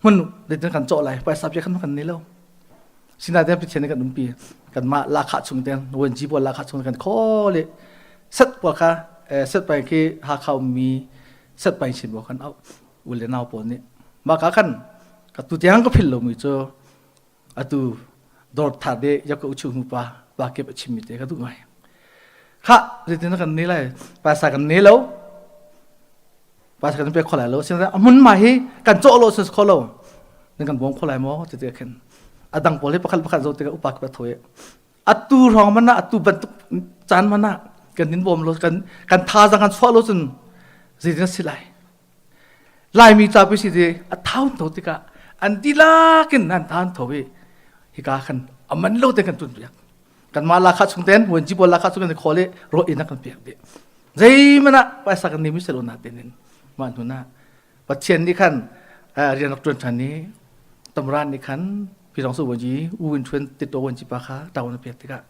hmun zeitin kan cawh lai paisa pia khan kan nei lo sinain Pathian nih kan umpi kan mah lakha chung ten wen ji pawl lakha chung kan khawl i set pawl kha set pai khi Hakha ummi set pai chin pawl kan auh u le nau pawl nih mah ka khan ka tu tiang ka philh lomi cu atu dawr thar de yak ka uchu pa pa kep a chimmi te ka duh ngai kha zeitin kan ne lai paisa kan ne lo paisa kan pe kho lai lo sin a mun ma hi kan cawh lo sin kho lo nan kan bawm kho lai maw ti te khin adang pawl hi pakhat pakhat zo te ka upa ka thoi atu hrawng man ah atu bantuk caan man ah kan nin bawm lo kan kan thazaang kan chuah lo cun zeitin si lai Laimi ca pi si ti a thau tho tikah an dilakin an than tho i hika khan a man lo te kan tun piak kanmah lakha chung ten vuanci pawl lakha chung kan khawl i ro in a kan piak dih zeihmanh ah paisa kan nimi selo na tenin mah hnu na Pathian nih khan rian rak ṭuan ṭhan i tamran nih khan Pirong su vuanci u win ṭhuan tito vuanci pa kha ṭaun a pek tikah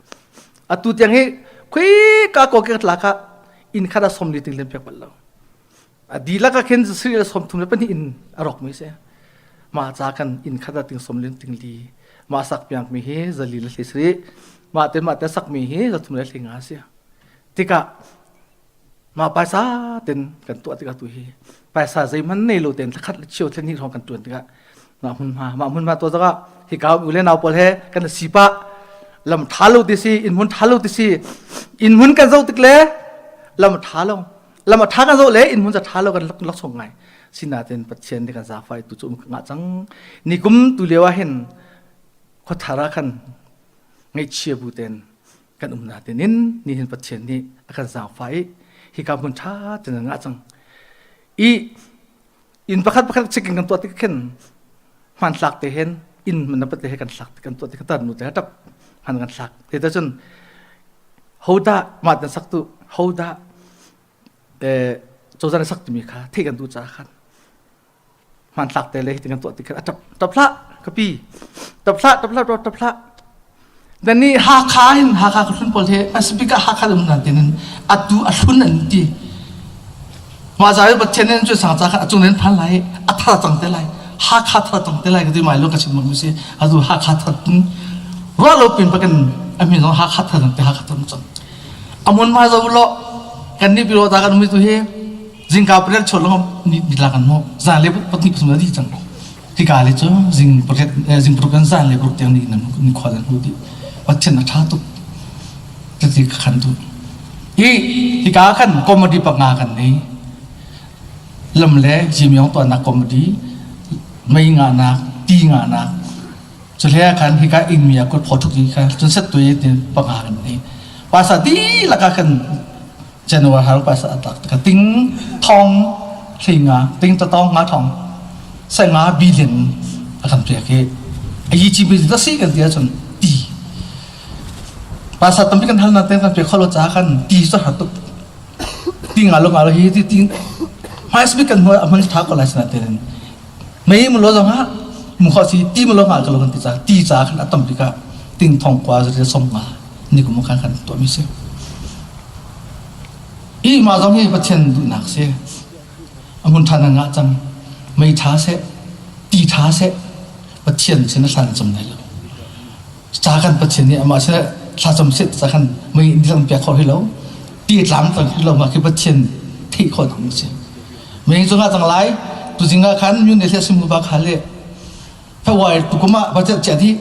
atu tiang hi khui ka ko ke tla kha inn khat a som li ting len pek bal lo A dihlak ah khin sri le 32 inn a rawkmi si. Mah ca kan inn khat ah ting som lin ting li. Mah sak piangmi hi zali le hlei sri. Mah te mah te sakmi hi zathum le hlei nga si. Tikah mah paisa ten kan tuah tikah tu hi paisa zeihmanh nei lo ten thlakhat le chio thlen hi hrawng kan tuan tikah mah hmunhma mah hmunhma to zakah hi ka u le nau pawl he kan si pa lam tha lo ti si inn hmun tha lo ti si inn hmun kan zo tik le lam tha lo lam a ṭha kan zoh le inn hmun ca ṭha lo kan lak chung ngai sinain Pathian nih kan zaangfah tu cu um ngah cang nikum tu lio ah hin Khuathar ah khan ngaihchia bu ten kan um na tinin nihin Pathian nih a kan zaangfah i hika hmun ṭha ten ngah cang. I inn pakhat pakhat checking kan tuah tik khin hmanthlak te hen inn man pat te he kan thlak kan tuah tik tan nu te tap hman kan thlak te ta cun hodah mah tan sak tu hodah eh cozah sak timi kha thei kan tu cha khan hmanthlak te le hitin kan tuah ti khan a tap tap hlah ka pi tap hlah tap hlah tap hlah dan ni Hakha hin Hakha ka hlun pawl he asibika Hakha um nan tinin atu a hlun an ti mah zai Pathian in cu sang cha kha achung nen phan lai a thar cang te lai Hakha thar cang te lai ka ti mai lo ka chim mi si atu Hakha thar tin ruah lo pin pakan ami zong Hakha thar te Hakha thar cang amun ma zo lo kan ni biro ta kan mi tu hi zingka pariat chuah lawng ni nitla kan hmuh zan le pahnih pasum a dih cang hika le cu zing pariat zing paruk kan zan le paruk tiang ni nan ni khua nan hmu dih Pathian a ṭha tuk tati ka khan tu hi hika khan comedy panga kan nei lam le jimyong tuahnak comedy mei ngahnak ti ngahnak cuhle khan hika ingmi ah kut pho thuk hi kha cun set tu ti panga kan nei pasa dihlak ah khan January har paisa a tlak ka ting thong hlinga ting ta tong nga thong se nga billion a kan pek hi a yi chi bi da si kan ti ahcun ti paisa tampi kan hal na ten kan pe kholo cha kan ti so har tuk ti nga lo nga lo hi ti ti hmais bik kan hmuh a hman tha ko lai sana ten mei mu lo zong ha mu kho si ti mu lo nga ka lo kan ti cha ti cha khan a tam bik ah ting thong kwa zri som nga ni kum khan kan tuah mi si I mah zong hi Pathian duhnak si. A hmun ṭha na ngah cang. Mei ṭha seh, ti ṭha seh, Pathian sin a hlan cam lai lo. Ca kan Pathian nih amah sin thlacam seh ca khan mei in lang piak khawh hi lo. Ti tlang tang hi lo ma khi Pathian theih khawh nak si. Mei cu ngah cang lai, tuzing ah khan myun le sim ba kha le February tukum ah budget chiah dih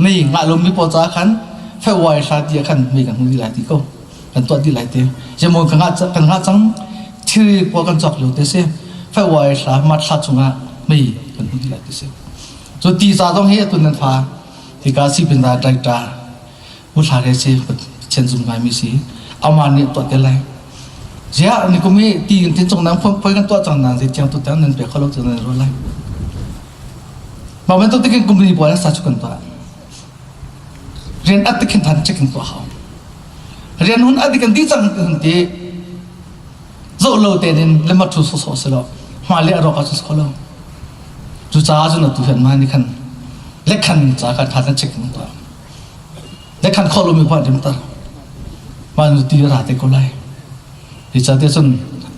mei ngah lomi pawl caah khan February thla ti ah khan mei kan hmu dih lai ti ko kan tuah dih lai te zeimaw kan ngah kan ngah cang thilri pawl kan cawk lio te si February thla March thla chungah mei kan hmu dih lai ti si cu ti ca zong hi atu nan fa hika sipin ra director u thla re si Pathian zum ngai mi si amah nih tuah te lai ziah ni kum hi ti in tin cung nang phoi kan tuah cang nan zei tiang tu tang nan pe kho lo cu nan ro lai Mah bantuk tikin company pawl sa cu kan tuah. Rian at tikhin than check in tuah hau. Rian hun at kan di cang kan ti zoh lo te din le ma thu so so se lo hma le arok a chu ko lo. Cu caah cun atu hian ma ni khan lekhan ca kan tha kan check in tuah. Lekhan kho lo mi pa dim tar. Ma nu ti ra te ko lai. Zeicahtiah cun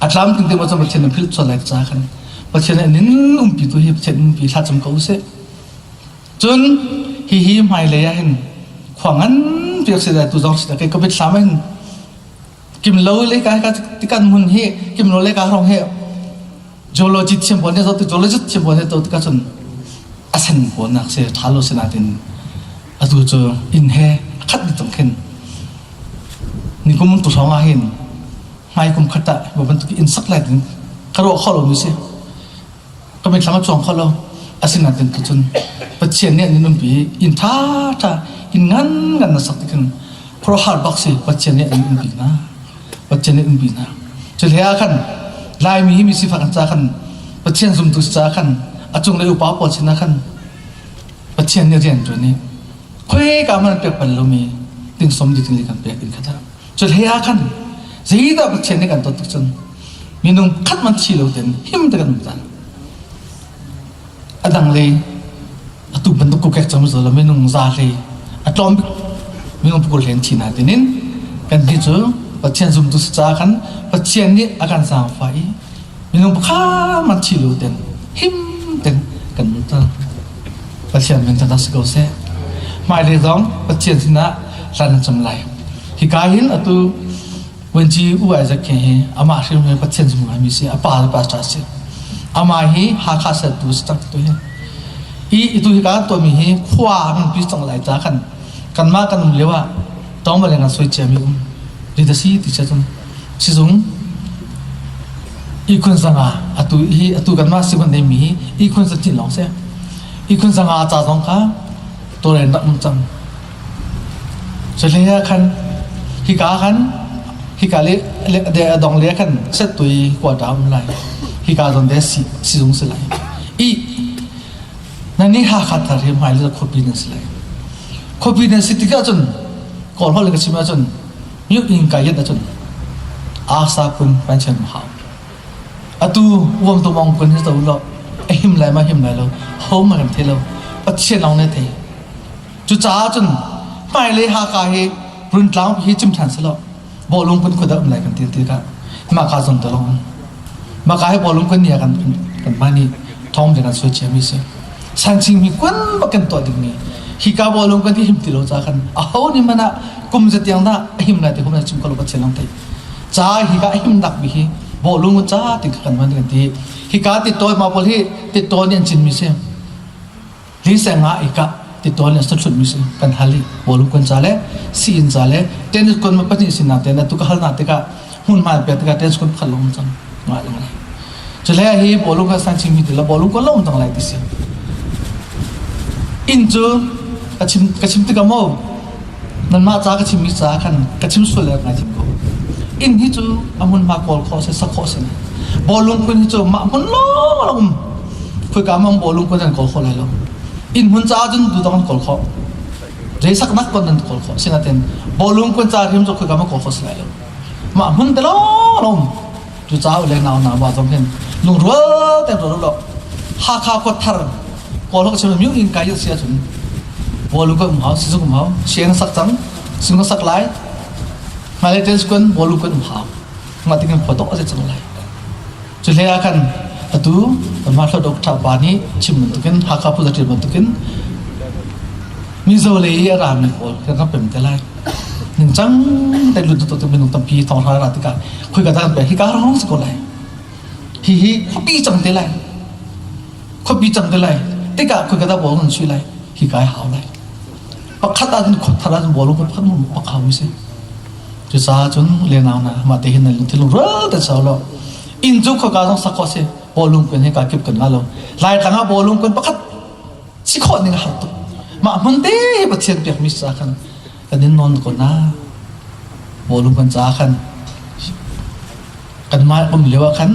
a tlamtling te cun Pathian nih philh sual lai ca khan Pathian nih nin umpi tu hi Pathian umpi thlacam ko usih. Cun hihi hmailei ah hin khua nganpi a si lai tu zong si kei ka mitthlam hin kim lo le ka ka tikan hmun hi kim lo le ka rong hi geology thiam pawl nih zoh geology thiam pawl nih to tikah cun a sen pawl nak si tha lo si natin atu cu inn he a khat dih cang khin Nikum tu hrawng ah hin hmai kum khat ah hi bantuk inn sak lai ding ka ruah kho lomi si. Ka mitthlam a cuang kho lo. Asinain tu cun Pathian nih an umpi i inn ṭha ṭha inn ngan ngan na sak tikhin khuaruahhar bak si Pathian nih an umpi hna. Pathian nih umpi hna. Cu hlei ah khan Laimi hi mi sifak an ca khan Pathian zumtu si caah khan a cunglei upa pawl sinah khan Pathian nih rian ṭuan i Khuika hmanh an pek bal lomi tingsom di ting kan pek in kha cu hlei ah khan zeidah Pathian nih kan ton tuk cun minung khat man thi lo ten him te kan um cang a dang lei atu bantuk kokek cam zo lo minung za hlei a tlawm bik minung pukul hlen thi na tinin kan hi cu Pathian zumtu si ca khan Pathian nih a kan zaangfah i minung pakhat man thi lo ten him ten kan um cang Pathian min tha si ko seh. Hmailei zong Pathian sinah hlan an cam lai. Hika hin atu Wenci U Isaac Khe hi amah hrim hi Pathian zum ngaimi si, a pa le pastor si. Amah hi Hakha sertu si tak tu hi. I itu hika tuahmi hi khua nganpi cang lai ca khan kanmah kan um lio ah tawng baleng an soi ciami um. Rita si ti sia cun sizung Ihkhun zanga atu hi atu kanmah sivan neimi hi ihkhun zatin lawng si. Ihkhun zanga ca zong kha. Tawlrel rak um cang. Cuhlei ah khan hika khan hika le le a dong le khan settui quarter um lai. Hika zawn te si sizung si lai. I nan ni Hakha thar hi hmai le khuapi nan si lai. Khuapi nan si tikah cun Kawl holh ka chim ahcun mute in kai yat ahcun asa kun pan chen hau. Atu uam tu mong kun hi to lo a him lai ma him lai lo ho ma kan thei lo Pathian lawng nih thei. Cucaah cun hmailei Haka hi Runtlang hi cim ṭhan selaw bawlung kun khuada um lai kan ti tikah mah ka zong te lawng mah ka hi bawlung kun nia kan kan mah nih thawng kan suai cia mi si sanching mi kun bak kan tuah ding mi hi ka bawlung kan ti him ti lo ca kan a ho ni mana kum zatiang da a him lai ti kum chim ko lo Pathian lang thei ca hi ka him nak mi hi bawlung ca ti kan man kan ti hi ka ti toy ma bol hi ti to ni an cin mi si Li seng ah i kah titawn le sathlut mi si kan hal i bawlung kan ca le sii-inn ca le tennis kon ma pahnih sinak te na tu ka hal na tikah hmunhma pek tikah tennis kon pakhat lawng cang ngah lang lai cule hi bawlung ka san chim mi ti la bawlung kon lawng cang lai ti si inn cu ka chim ka chim tikah mo nanmah ca ka chim mi ca khan ka chim sual le ngai chim ko inn hi cu a hmunhma kawl khawh si sak khawh si bawlung kun hi cu mah hmun lawng lawng um Khoika mang bawlung kun an kawl khawh lai lo. Inn hmun caah cun dudang an kawl khawh. Zei saknak kon an kawl khawh. Sinain bawlung kun ca hrim cu khoika ma kawl khawh si lai lo. Mah hmun te lawng lawng cu caah le nau na wa zong hin lungrual te ro lo Hakha khua thar kawl hok chim myu in kai sia cun bawlung ko um hau sizung um hau siang sak cang sing sak lai hmailei ten kun bawlung kun um hau ma tingin khua dok a cang lai Cuhlei ah khan atu kanmah Hlawt Ṭha pa nih chim bantukin Hakha Pu Za Ṭial bantukin Mizo lei i a rami pawl kan rak pem te lai. Ningcang te lut tu minung tampi thonghra ra tikah khoi ka dah pe hika rong si ko lai. Hi hi khuapi cang te lai. Khuapi cang te lai. Tikah khoi ka dah bol nan sui lai. Hi kai hau lai. Pakhat ah cun khuathar ah cun bol ko pakhat mu pakhau si. Cucaah cun lenau hna mah te hin nan lungthin lungrual te sau lo. Inn cu khoika zong sak khawh si. Bawlung kun hi ka kip kan la lo. Laitlang ah bawlung kun pakhat si khawh ning a har tuk. Mah hmun te Pathian pek mi sa khan kan in non ko na. Bawlung kan ca khan kanmah um lio ah khan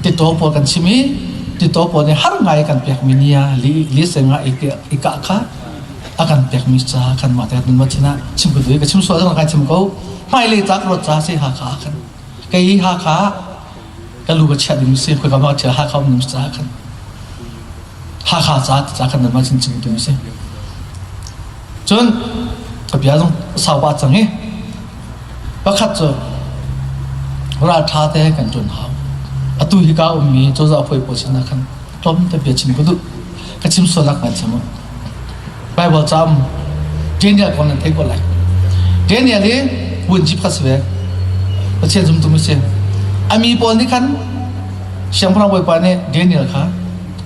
titaw pawl kan chim i titaw pawl nih har ngai kan pekmi ni ah li li seng ah i kah kha a kan pekmi ca kan mah te kan chin ah chim ko dui ka chim sual zong kai chim ko hmailei tlak ruat ca si Hakha khan kei Hakha ka lu ka chiah ding si khoi ka ma chia Hakha um ding ca khan Hakha ca ca khan nan ma chin chim tu si cun ka bia zong sau pa cang i Pakhat cu ralṭha te kan ṭuan hau. Atu hika ummi cozah hawi pawl sinah khan tlawmte bia chim ka duh. Ka chim sualnak ngai chim u. Bible cam Daniel kong nan theih ko lai. Daniel hi vunci pakhat si ve. Pathian zumtu mi si. A mi pawl nih khan siangpahrang bawipa nih Daniel kha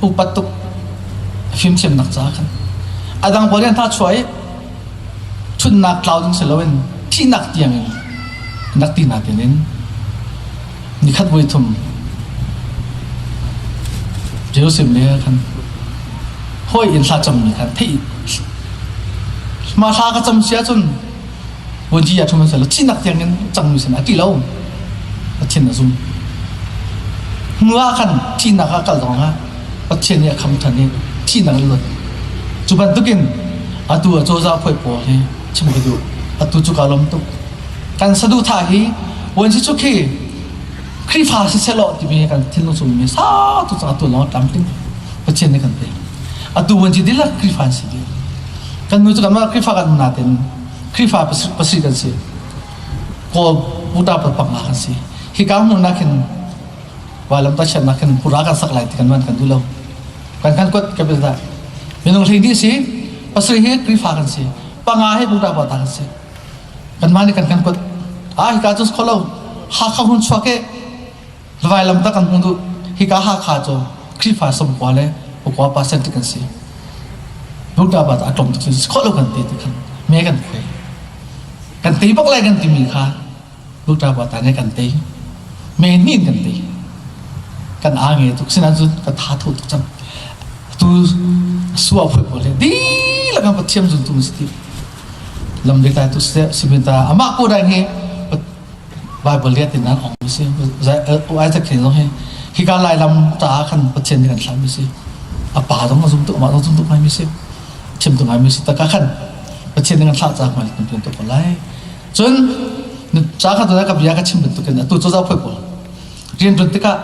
upat tuk fimthiamnak caah khan a dang pawl nih an hna chuah i Chunnak tlau ding si loin thihnak tiangin nak ti nakin in nikhat voi thum Jerusalem le khan hawi in thla cammi khan theih ma thla ka cam sia cun vuanci ya thum selo thihnak tiangin cangmi sin a ti lo Pathian a zum hnu ah khan thihnak ah kal zong ah Pathian nih a kham ṭhan i thihnak in luat. Cu bantukin atu a cozah phuai pawl hi chim ka duh. Atu cu kaa lawm tuk. Kan saduhthah hi vuanci cu khi Khrihfa si sehlaw timi kan thinlung chung mi sau tu cang atu lawng tlamtling Pathian nih kan pek. Atu vuanci dihlak Khrihfa an si dih. Kan nu cu kanmah Khrihfa kan natin Khrihfa pasarih kan si. Kawl Buddha panga kan si. Hika hmun ah khin Vailam ta chiatnak khin pura kan sak lai ti kan man kan duh lo. Kan kan kuat ka bil dah. Minung hlei ni si pasarih hi Khrihfa kan si. Panga hi Buddha pa ta kan si. Kan mah nih kan kan kuat. Ah hika cu kholo Hakha hun chuak e vailam ta kan hung duh. Hika Hakha cu Khrihfa somkua le pakua percent kan si. Buddha pa ta a tlawm tuk si kholo kan ti ti khan me kan khuai. Kan tei bak lai kan timi kha Buddha pa ta nih kan tei. Men nih kan tei. Kan aa nge tuk sinan cu ka tha tho tuk cang. Tu suah phoi pawl hi dihlak. Dihlak kan Pathian zumtu si ti. Lam le tai tu sibin ta amah ko dai hi Bible liat in an ong si. Isaac he zong hi hika lai lam ta khan Pathian nih kan thlah mi si. A pa zong a zum tuk amah zong zum tuk ngai mi si. Chim tuk ngai mi si. Taka khan Pathian nih kan thlah ca hmai kan tuan tuk ko lai. Cun ca kha tu ka bia ka chim bantukin atu cu zau phoi pawl rian ṭuan tikah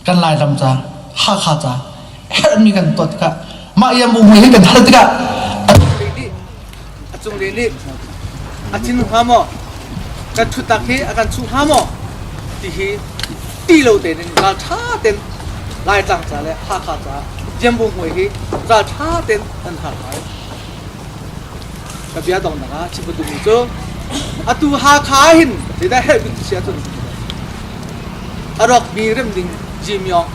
kan Lairam ca Hakha ca herhmi kan tuah tikah mah iam um hi kan hal tikah a cung le nih a thin hnga maw kan ṭhutnak hi a kan chuh hnga maw ti hi ti lo tein ral ṭha tein Laitlang ca le Hakha ca Jambu hmuai hi ral ṭha tein an har lai. Ka bia donghnak ah chim ka duhmi cu atu Hakha hin zeidah herh bik si ahcun a rawkmi rem ding Jimyong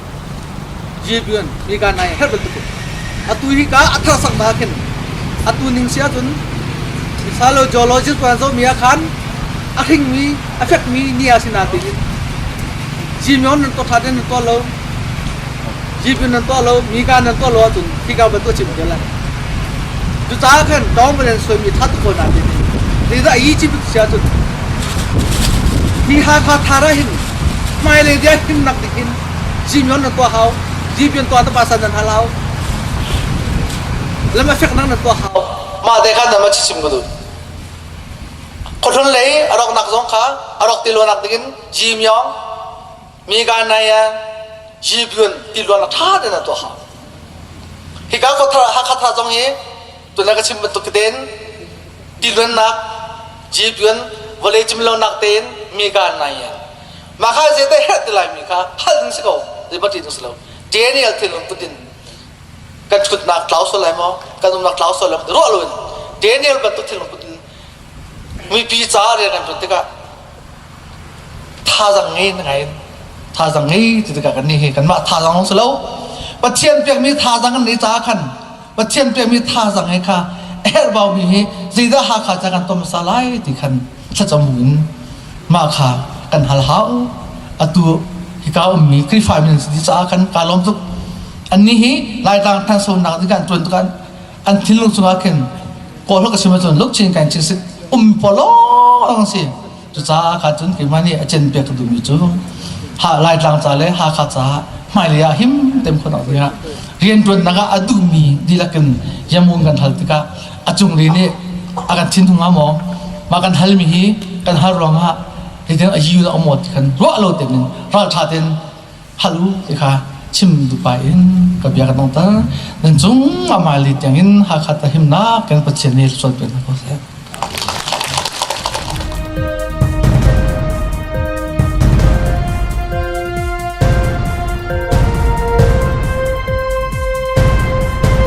Jibyun mika nai herh bantuk atu hi ka a thar sak na khin atu ning si ahcun salo geologist kan zohmi ah khan a hringmi a fekmi nia si na tiin Jimyong nan to tha den nan to lo Jipin nan tuah lo, mika nan tuah lo ahcun hika bantuk chim te lai. Cucaah khan tawng in suaimi tha tuk ko na ti. Zeidah i chim si ahcun hi Hakha thar ah hin hmailei dia himnak ding hin Jimion nan tuah hau, Jipion tuah na pasan nan hal hau. Lam a feknak nan tuah hau. Mah te khan nama chim ka duh. Khuahlun lei a rawknak zong kha a rawk ti luanak dingin Jimyong Mika nai ah Gibeon tiluan a ṭha tein an tuah hau. Hika khuathar Hakha thar zong hi tuna ka chim bantuk tein tiluannak Gibeon vawlei cimlonak tein Mika nai ah mah kha zeidah herh ti lai mi kha hal ding si ko zei ding si lo Daniel thinlung put in kan ṭhutnak tlau sual lai maw kan umnak tlau sual lai maw ruah loin Daniel bantuk thinlung put in mipi caah rian kan ṭuan tikah Thazang ngei na ngai thazang ngei ti tikah kan nih hi kanmah thazang lawng si lo Pathian pekmi thazang kan nih caah khan Pathian pekmi thazang he kha a herhbau mi hi zeidah Hakha ca kan tom sa lai ti khan thlacam in mah kha kan hal hau atu hika ummi Khrihfa mi si caah khan kaa lawm tuk annih hi Laitlang thansonak ding kan tuan tukan an thinlung chungah khin kawl ka sim ahcun lukchin kan chin sik um pawlawng si Cucaah kha cun keimah nih a cen piak ka duhmi cu ha Laitlang ca le Hakha caah hmailei ah him tem khawh dingah rianṭuannak ah a duhmi dihlak in yamun kan hal tikah a cungli nih a kan thinhung hnga maw mah kan halmi hi kan hal ruangah hitin a yiu a maw ti khan ruah lo tein ralṭha tein hal u ti kha chim dupa in ka bia ka dongter nan cung amali tiangin Hakha ta himnak kan Pathian nih sual pe hna ko seh.